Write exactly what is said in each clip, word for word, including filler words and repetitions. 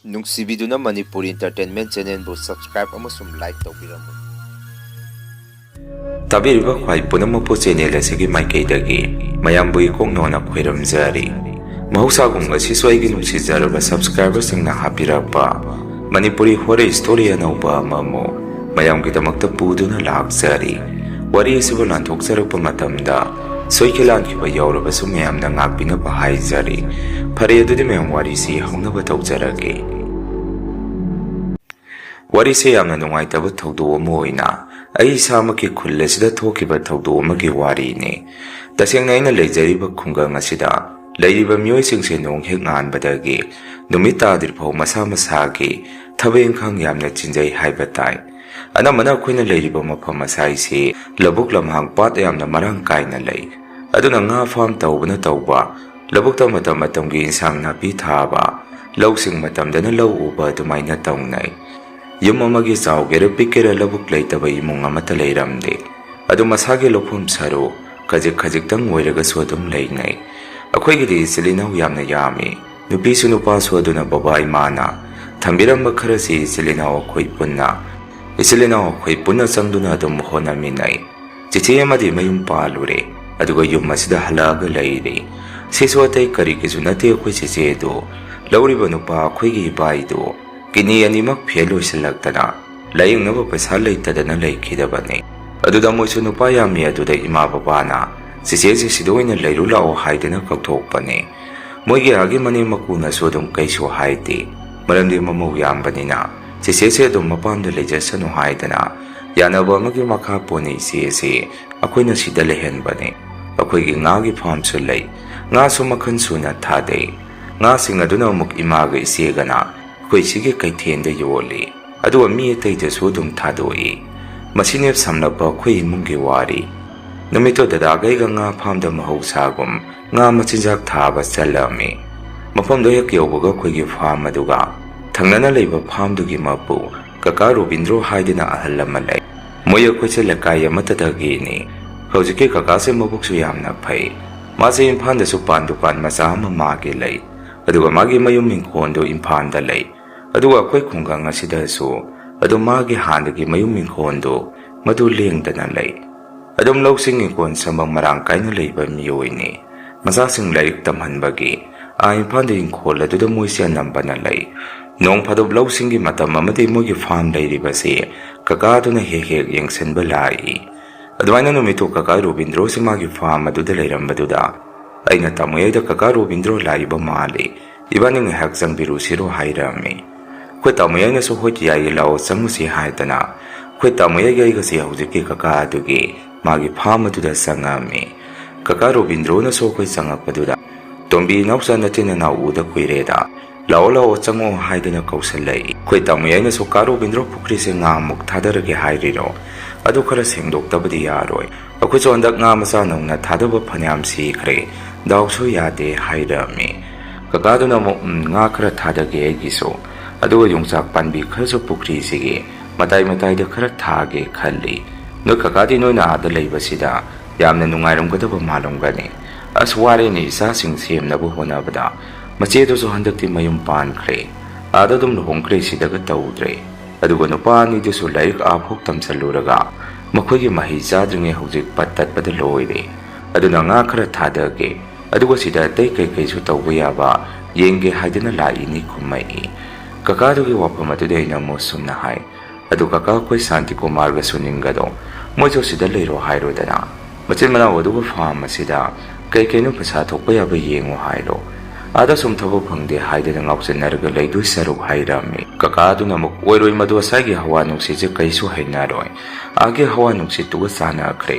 ꯅꯨꯡꯁꯤꯕꯤꯗꯨꯅ Manipuri Entertainment Channelꯕꯨ subscribe ꯑꯃꯁꯨꯡ like ꯇꯧꯕꯤꯔꯝꯃꯨ꯫ ꯇꯥꯕꯤꯔꯤꯕ ꯈ꯭ꯋꯥꯏ ꯄꯨꯝꯅꯃꯛꯄꯨ channel ꯑꯁꯤꯒꯤ ꯃꯥꯏꯀꯩꯗꯒꯤ ꯃꯌꯥꯝꯕꯨ ꯏꯀꯣꯛ ꯅꯧꯅ ꯈꯣꯏꯔꯝꯖꯔꯤ꯫ ꯃꯍꯧꯁꯥꯒꯨꯝ ꯉꯁꯤꯁꯨ ꯑꯩꯒꯤ ꯅꯨꯡꯁꯤꯖꯔꯕ subscriberꯁꯤꯡꯅ ꯍꯥꯞꯄꯤꯔꯛꯄ ꯃꯅꯤꯄꯨꯔꯤ horror story ꯑꯅꯧꯕ ꯑꯃꯃꯨꯛ ꯃꯌꯥꯝꯒꯤꯗꯃꯛꯇ ꯄꯨꯗꯨꯅ ꯂꯥꯛꯆꯔꯤ꯫ ꯋꯥꯔꯤ ꯑꯁꯤꯕꯨ ꯂꯥꯟꯊꯣꯛꯆꯔꯛꯄ ꯃꯇꯝꯗ ꯁꯣꯏꯈꯤ ꯂꯥꯟꯈꯤꯕ ꯌꯥꯎꯔꯕꯁꯨ ꯃꯌꯥꯝꯅ ꯉꯥꯛꯄꯤꯅꯕ ꯍꯥꯏꯖꯔꯤ꯫ ꯐꯔꯦ, ꯑꯗꯨꯗꯤ ꯃꯌꯥꯝ ꯋꯥꯔꯤꯁꯤ ꯍꯧꯅꯕ ꯇꯧꯖꯔꯒꯦ꯫ ꯋꯥꯔꯤꯁꯦ ꯌꯥꯝꯅ ꯅꯨꯡꯉꯥꯏꯇꯕ ꯊꯧꯗꯣꯛ ꯑꯃ ꯑꯣꯏꯅ ꯑꯩ ꯏꯁꯥꯃꯛꯀꯤ ꯈꯨꯜ ꯑꯁꯤꯗ ꯊꯣꯛꯈꯤꯕ ꯊꯧꯗꯣꯛ ꯑꯃꯒꯤ ꯋꯥꯔꯤꯅꯤ꯫ ꯇꯁꯦꯡꯅ ꯑꯩꯅ ꯂꯩꯖꯔꯤꯕ ꯈꯨꯡꯒꯪ ꯑꯁꯤꯗ ꯂꯩꯔꯤꯕ ꯃꯤꯑꯣꯏꯁꯤꯡꯁꯦ ꯅꯣꯡ ꯍꯦꯛ ꯉꯥꯟꯕꯗꯒꯤ ꯅꯨꯃꯤꯠ ꯇꯥꯗ꯭ꯔꯤꯐꯥꯎ ꯃꯁꯥ ꯃꯁꯥꯒꯤ ꯊꯕꯛ ꯏꯪꯈꯥꯡ ꯌꯥꯝꯅ ꯆꯤꯟꯖꯩ ꯍꯥꯏꯕ ꯇꯥꯏ꯫ ꯑꯅꯝꯕꯅ ꯑꯩꯈꯣꯏꯅ ꯂꯩꯔꯤꯕ ꯃꯐꯝ ꯑꯁꯥꯏꯁꯤ ꯂꯧꯕꯨꯛ ꯂꯝꯍꯥꯡ ꯄꯥꯠ ꯌꯥꯝꯅ ꯃꯔꯥꯡ ꯀꯥꯏꯅ ꯂꯩ꯫ ꯑꯗꯨꯅ ꯉꯥ farm ꯇꯧꯕꯅ ꯇꯧꯕ, ꯂꯧꯕꯨꯛꯇ ꯃꯇꯝ ꯃꯇꯝꯒꯤ ꯏꯟꯁꯥꯡ ꯅꯥꯄꯤ ꯊꯥꯕ, ꯂꯧꯁꯤꯡ ꯃꯇꯝꯗꯅ ꯂꯧ ꯎꯕ ꯑꯗꯨꯃꯥꯏꯅ ꯇꯧꯅꯩ꯫ ꯌꯨꯝ ꯑꯃꯒꯤ ꯆꯥꯎꯒꯦꯔꯥ ꯄꯤꯛꯀꯦꯔꯥ ꯂꯧꯕꯨꯛ ꯂꯩꯇꯕ ꯏꯃꯨꯡ ꯑꯃꯠꯇ ꯂꯩꯔꯝꯗꯦ꯫ ꯑꯗꯨ ꯃꯁꯥꯒꯤ ꯂꯧꯐꯝ ꯁꯔꯨꯛ ꯈꯖꯤꯛ ꯈꯖꯤꯛꯇꯪ ꯑꯣꯏꯔꯒꯁꯨ ꯑꯗꯨꯝ ꯂꯩꯅꯩ꯫ ꯑꯩꯈꯣꯏꯒꯤꯗꯤ ꯏꯆꯤꯜ ꯏꯅꯥꯎ ꯌꯥꯝꯅ ꯌꯥꯝꯃꯤ꯫ ꯅꯨꯄꯤꯁꯨ ꯅꯨꯄꯥꯁꯨ ꯑꯗꯨꯅ ꯕꯕꯥ ꯏꯃꯥꯅ ꯊꯝꯕꯤꯔꯝꯕ ꯈꯔꯁꯤ ꯏꯆꯤꯜ ꯏꯅꯥꯎ ꯑꯩꯈꯣꯏ ꯄꯨꯟꯅ, ꯏꯆꯤꯜ ꯏꯅꯥꯎ ꯑꯩꯈꯣꯏ ꯄꯨꯟꯅ ꯆꯪꯗꯨꯅ ꯑꯗꯨꯝ ꯍꯣꯠꯅꯃꯤꯟꯅꯩ꯫ ꯆꯤꯆꯦ ꯑꯃꯗꯤ ꯃꯌꯨꯝ ꯄꯥꯜꯂꯨꯔꯦ, ꯑꯗꯨꯒ ꯌꯨꯝ ꯑꯁꯤꯗ ꯍꯜꯂꯛꯑꯒ ꯂꯩꯔꯦ꯫ ꯁꯤꯁꯨ ꯑꯇꯩ ꯀꯔꯤꯒꯤꯁꯨ ꯅꯠꯇꯦ, ꯑꯩꯈꯣꯏ ꯆꯤꯆꯦꯗꯨ ꯂꯧꯔꯤꯕ ꯅꯨꯄꯥ ꯑꯩꯈꯣꯏꯒꯤ ꯏꯕꯥꯏꯗꯨ kidney ꯑꯅꯤꯃꯛ fail ꯑꯣꯏꯁꯤꯜꯂꯛꯇꯅ ꯂꯥꯌꯦꯡꯅꯕ ꯄꯩꯁꯥ ꯂꯩꯇꯗꯅ ꯂꯩꯈꯤꯗꯕꯅꯤ꯫ ꯑꯗꯨꯗ ꯃꯣꯏꯁꯨ ꯅꯨꯄꯥ ꯌꯥꯝꯃꯤ, ꯑꯗꯨꯗ ꯏꯃꯥ ꯕꯕꯥꯅ ꯆꯤꯆꯦꯁꯦ ꯁꯤꯗ ꯑꯣꯏꯅ ꯂꯩꯔꯨ ꯂꯥꯛꯑꯣ ꯍꯥꯏꯗꯅ ꯀꯧꯊꯣꯛꯄꯅꯤ꯫ ꯃꯣꯏꯒꯤ ꯑꯥꯒꯤ ꯃꯅꯦꯝ ꯃꯀꯨꯅꯁꯨ ꯑꯗꯨꯝ ꯀꯩꯁꯨ ꯍꯥꯏꯗꯦ, ꯃꯔꯝꯗꯤ ꯃꯃꯧ ꯌꯥꯝꯕꯅꯤꯅ ꯆꯤꯆꯦꯁꯦ ꯑꯗꯨꯝ ꯃꯄꯥꯝꯗ ꯂꯩꯖꯁꯅꯨ ꯍꯥꯏꯗꯅ ꯌꯥꯅꯕ ꯑꯃꯒꯤ ꯃꯈꯥ ꯄꯣꯟꯅ ꯏꯆꯦꯁꯦ ꯑꯩꯈꯣꯏꯅ ꯁꯤꯗ ꯂꯩꯍꯟꯕꯅꯤ꯫ ꯑꯩꯈꯣꯏꯒꯤ ꯉꯥꯒꯤ farmꯁꯨ ꯂꯩ, ꯉꯥꯁꯨ ꯃꯈꯜ ꯁꯨꯅ ꯊꯥꯗꯩ꯫ ꯉꯥꯁꯤꯡ ꯑꯗꯨꯅ ꯑꯃꯨꯛ ꯏꯃꯥꯒ ꯏꯆꯦꯒꯅ ꯑꯩꯈꯣꯏ ꯁꯤꯒꯤ ꯀꯩꯊꯦꯜꯗ ꯌꯣꯜꯂꯤ, ꯑꯗꯨꯒ ꯃꯤ ꯑꯇꯩꯗꯁꯨ ꯑꯗꯨꯝ ꯊꯥꯗꯣꯛꯏ꯫ ꯃꯁꯤꯅꯦ ꯁꯝꯂꯞꯄ ꯑꯩꯈꯣꯏ ꯏꯃꯨꯡꯒꯤ ꯋꯥꯔꯤ꯫ ꯅꯨꯃꯤꯠꯇꯣ ꯗꯗꯥꯒꯩꯒ ꯉꯥ farmꯗ ꯃꯍꯧꯁꯥꯒꯨꯝ ꯉꯥ ꯃꯆꯤꯟꯖꯥꯛ ꯊꯥꯕ ꯆꯠꯂꯝꯃꯤ꯫ ꯃꯐꯝꯗꯣ ꯍꯦꯛ ꯌꯧꯕꯒ ꯑꯩꯈꯣꯏꯒꯤ farm ꯑꯗꯨꯒ ꯊꯪꯅꯅ ꯂꯩꯕ farmꯗꯨꯒꯤ ꯃꯄꯨ ꯀꯀꯥ ꯔꯣꯕꯤꯟꯗ꯭ꯔꯣ ꯍꯥꯏꯗꯅ ꯑꯍꯜ ꯑꯃ ꯂꯩ꯫ ꯃꯣꯏ ꯑꯩꯈꯣꯏꯁꯦ ꯂꯩꯀꯥꯏ ꯑꯃꯠꯇꯗꯒꯤꯅꯤ꯫ ꯍꯧꯖꯤꯛꯀꯤ ꯀꯀꯥꯁꯦ ꯃꯕꯨꯛꯁꯨ ꯌꯥꯝꯅ ꯐꯩ꯫ ꯃꯥꯁꯦ ꯏꯝꯐꯥꯜꯗꯁꯨ ꯄꯥꯟ ꯗꯨꯀꯥꯟ ꯃꯆꯥ ꯑꯃ ꯃꯥꯒꯤ ꯂꯩ, ꯑꯗꯨꯒ ꯃꯥꯒꯤ ꯃꯌꯨꯝ ꯏꯪꯈꯣꯜꯗꯨ ꯏꯝꯐꯥꯜꯗ ꯂꯩ꯫ ꯑꯗꯨꯒ ꯑꯩꯈꯣꯏ ꯈꯨꯡꯒꯪ ꯑꯁꯤꯗꯁꯨ ꯑꯗꯨꯝ ꯃꯥꯒꯤ ꯍꯥꯟꯅꯒꯤ ꯃꯌꯨꯝ ꯏꯪꯈꯣꯜꯗꯨ ꯃꯗꯨ ꯂꯦꯡꯗꯅ ꯂꯩ꯫ ꯑꯗꯨꯝ ꯂꯧꯁꯤꯡ ꯏꯪꯈꯣꯜ ꯁꯝꯕꯝ ꯃꯔꯥꯡ ꯀꯥꯏꯅ ꯂꯩꯕ ꯃꯤꯑꯣꯏꯅꯤ꯫ ꯃꯆꯥꯁꯤꯡ ꯂꯥꯏꯔꯤꯛ ꯇꯝꯍꯟꯕꯒꯤ ꯑꯥ ꯏꯝꯐꯥꯜꯗ ꯏꯪꯈꯣꯜ ꯑꯗꯨꯗ ꯃꯣꯏꯁꯦ ꯑꯅꯝꯕꯅ ꯂꯩ꯫ ꯅꯣꯡ ꯐꯥꯗꯣꯛ ꯂꯧꯁꯤꯡꯒꯤ ꯃꯇꯝ ꯑꯃꯗꯤ ꯃꯣꯏꯒꯤ ꯐꯥꯝ ꯂꯩꯔꯤꯕꯁꯤ ꯀꯀꯥꯗꯨꯅ ꯍꯦꯛ ꯍꯦꯛ ꯌꯦꯡꯁꯤꯟꯕ ꯂꯥꯛꯏ꯫ ꯑꯗꯨꯃꯥꯏꯅ ꯅꯨꯃꯤꯠꯇꯨ ꯀꯀꯥ ꯔꯣꯕꯤꯟꯗ꯭ꯔꯣꯁꯤ ꯃꯥꯒꯤ ꯐꯥꯝ ꯑꯗꯨꯗ ꯂꯩꯔꯝꯕꯗꯨꯗ ꯑꯩꯅ ꯇꯥꯃꯣꯌꯥꯏꯗ "ꯀꯀꯥ ꯔꯣꯕꯤꯟꯗ꯭ꯔꯣ ꯂꯥꯛꯏꯕ ꯃꯥꯜꯂꯤ, ꯏꯕꯥꯅꯤ ꯉꯥꯏꯍꯥꯛ ꯆꯪꯕꯤꯔꯨꯁꯤꯔꯣ?" ꯍꯥꯏꯔꯝꯃꯤ꯫ ꯑꯩꯈꯣꯏ ꯇꯥꯃꯣꯌꯥꯏꯅꯁꯨ "ꯍꯣꯏ ꯌꯥꯏꯌꯦ, ꯂꯥꯛꯑꯣ ꯆꯪꯉꯨꯁꯤ" ꯍꯥꯏꯗꯅ ꯑꯩꯈꯣꯏ ꯇꯥꯃꯣꯌꯥꯏꯒ ꯑꯩꯒꯁꯤ ꯍꯧꯖꯤꯛꯀꯤ ꯀꯀꯥ ꯑꯗꯨꯒꯤ ꯃꯥꯒꯤ ꯐꯥꯝ ꯑꯗꯨꯗ ꯆꯪꯉꯛꯑꯝꯃꯤ꯫ ꯀꯀꯥ ꯔꯣꯕꯤꯟꯗ꯭ꯔꯣꯅꯁꯨ ꯑꯩꯈꯣꯏ ꯆꯪꯉꯛꯄꯗꯨꯗ "ꯇꯣꯝꯕꯤ, ꯏꯅꯥꯎꯆꯥ, ꯅꯆꯤꯟ ꯅꯅꯥꯎ ꯎꯗ ꯀꯨꯏꯔꯦꯗ, ꯂꯥꯛꯑꯣ ꯂꯥꯛꯑꯣ ꯆꯪꯉꯛꯑꯣ" ꯍꯥꯏꯗꯅ ꯀꯧꯁꯜꯂꯛꯏ꯫ ꯑꯩꯈꯣꯏ ꯇꯥꯃꯣꯌꯥꯏꯅꯁꯨ "ꯀꯥ ꯔꯣꯕꯤꯟꯗ꯭ꯔꯣ, ꯄꯨꯈ꯭ꯔꯤꯁꯦ ꯉꯥꯃꯨꯛ ꯊꯥꯗꯔꯒꯦ ꯍꯥꯏꯔꯤꯔꯣ? ꯑꯗꯨ ꯈꯔ ꯁꯦꯡꯗꯣꯛꯇꯕꯗꯤ ꯌꯥꯔꯣꯏ꯫ ꯑꯩꯈꯣꯏꯁꯨ ꯍꯟꯗꯛ ꯉꯥ ꯃꯆꯥ ꯅꯧꯅ ꯊꯥꯗꯕ ꯐꯅꯌꯥꯝ ꯁꯤꯈ꯭ꯔꯦ, ꯗꯥꯎꯁꯨ ꯌꯥꯗꯦ" ꯍꯥꯏꯔꯛꯑꯝꯃꯤ꯫ ꯀꯀꯥꯗꯨꯅ ꯑꯃꯨꯛ "ꯎꯝ, ꯉꯥ ꯈꯔ ꯊꯥꯗꯒꯦ ꯑꯩꯒꯤꯁꯨ, ꯑꯗꯨꯒ ꯌꯣꯡꯆꯥꯛ ꯄꯥꯝꯕꯤ ꯈꯔꯁꯨ ꯄꯨꯈ꯭ꯔꯤꯁꯤꯒꯤ ꯃꯇꯥꯏ ꯃꯇꯥꯏꯗ ꯈꯔ ꯊꯥꯒꯦ ꯈꯜꯂꯤ꯫ ꯅꯣꯏ ꯀꯀꯥꯗꯤ ꯅꯣꯏꯅ ꯑꯥꯗ ꯂꯩꯕꯁꯤꯗ ꯌꯥꯝꯅ ꯅꯨꯡꯉꯥꯏꯔꯝꯒꯗꯕ ꯃꯥꯜꯂꯝꯒꯅꯤ꯫ ꯑꯁ, ꯋꯥꯔꯦꯅꯦ ꯏꯆꯥꯁꯤꯡ ꯁꯦꯝꯅꯕ ꯍꯣꯠꯅꯕꯗ꯫ ꯃꯆꯦꯗꯨꯁꯨ ꯍꯟꯗꯛꯇꯤ ꯃꯌꯨꯝ ꯄꯥꯟꯈ꯭ꯔꯦ, ꯑꯥꯗ ꯑꯗꯨꯝ ꯂꯨꯍꯣꯡꯈ꯭ꯔꯦ, ꯁꯤꯗꯒ ꯇꯧꯗ꯭ꯔꯦ꯫ ꯑꯗꯨꯒ ꯅꯨꯄꯥ ꯑꯅꯤꯗꯨꯁꯨ ꯂꯥꯏꯔꯤꯛ ꯑꯥꯐꯥꯎ ꯇꯝꯁꯜꯂꯨꯔꯒ ꯃꯈꯣꯏꯒꯤ ꯃꯍꯩ ꯆꯥꯗ꯭ꯔꯤꯉꯩ ꯍꯧꯖꯤꯛ ꯄꯠ ꯇꯠꯄꯗ ꯂꯣꯏꯔꯦ꯫ ꯑꯗꯨꯅ ꯉꯥ ꯈꯔ ꯊꯥꯗꯒꯦ, ꯑꯗꯨꯒ ꯁꯤꯗ ꯑꯇꯩ ꯀꯩꯀꯩꯁꯨ ꯇꯧꯕ ꯌꯥꯕ ꯌꯦꯡꯒꯦ ꯍꯥꯏꯗꯅ ꯂꯥꯛꯏꯅꯤ" ꯈꯨꯝꯃꯛꯏ꯫ ꯀꯀꯥꯗꯨꯒꯤ ꯋꯥꯐꯝ ꯑꯗꯨꯗ ꯑꯩꯅ ꯑꯃꯨꯛ ꯁꯨꯝꯅ ꯍꯥꯏ, "ꯑꯗꯨ ꯀꯀꯥ, ꯑꯩꯈꯣꯏ ꯁꯥꯟꯇꯤ ꯀꯨꯃꯥꯔꯒ ꯁꯨꯅꯤꯜꯒꯗꯣ, ꯃꯣꯏꯁꯨ ꯁꯤꯗ ꯂꯩꯔꯣ ꯍꯥꯏꯔꯣꯗꯅ꯫ ꯃꯆꯤꯟ ꯃꯅꯥꯎ ꯑꯗꯨꯒ ꯐꯥꯝ ꯑꯁꯤꯗ ꯀꯩ ꯀꯩꯅꯣ ꯄꯩꯁꯥ ꯊꯣꯛꯄ ꯌꯥꯕ ꯌꯦꯡꯉꯣ ꯍꯥꯏꯔꯣ꯫ ꯑꯥꯗ ꯁꯨꯝ ꯊꯕꯛ ꯐꯪꯗꯦ ꯍꯥꯏꯗꯅ ꯉꯥꯎꯁꯤꯟꯅꯔꯒ ꯂꯩꯗꯣꯏ ꯁꯔꯨꯛ" ꯍꯥꯏꯔꯝꯃꯤ꯫ ꯀꯀꯥꯗꯨꯅ ꯑꯃꯨꯛ, "ꯑꯣꯏꯔꯣꯏ, ꯃꯗꯨ ꯑꯁꯥꯏꯒꯤ ꯍꯋꯥ ꯅꯨꯡꯁꯤꯠꯁꯦ ꯀꯩꯁꯨ ꯍꯩꯅꯔꯣꯏ꯫ ꯑꯥꯒꯤ ꯍꯋꯥ ꯅꯨꯡꯁꯤꯠꯇꯨꯒ ꯆꯥꯟꯅꯈ꯭ꯔꯦ꯫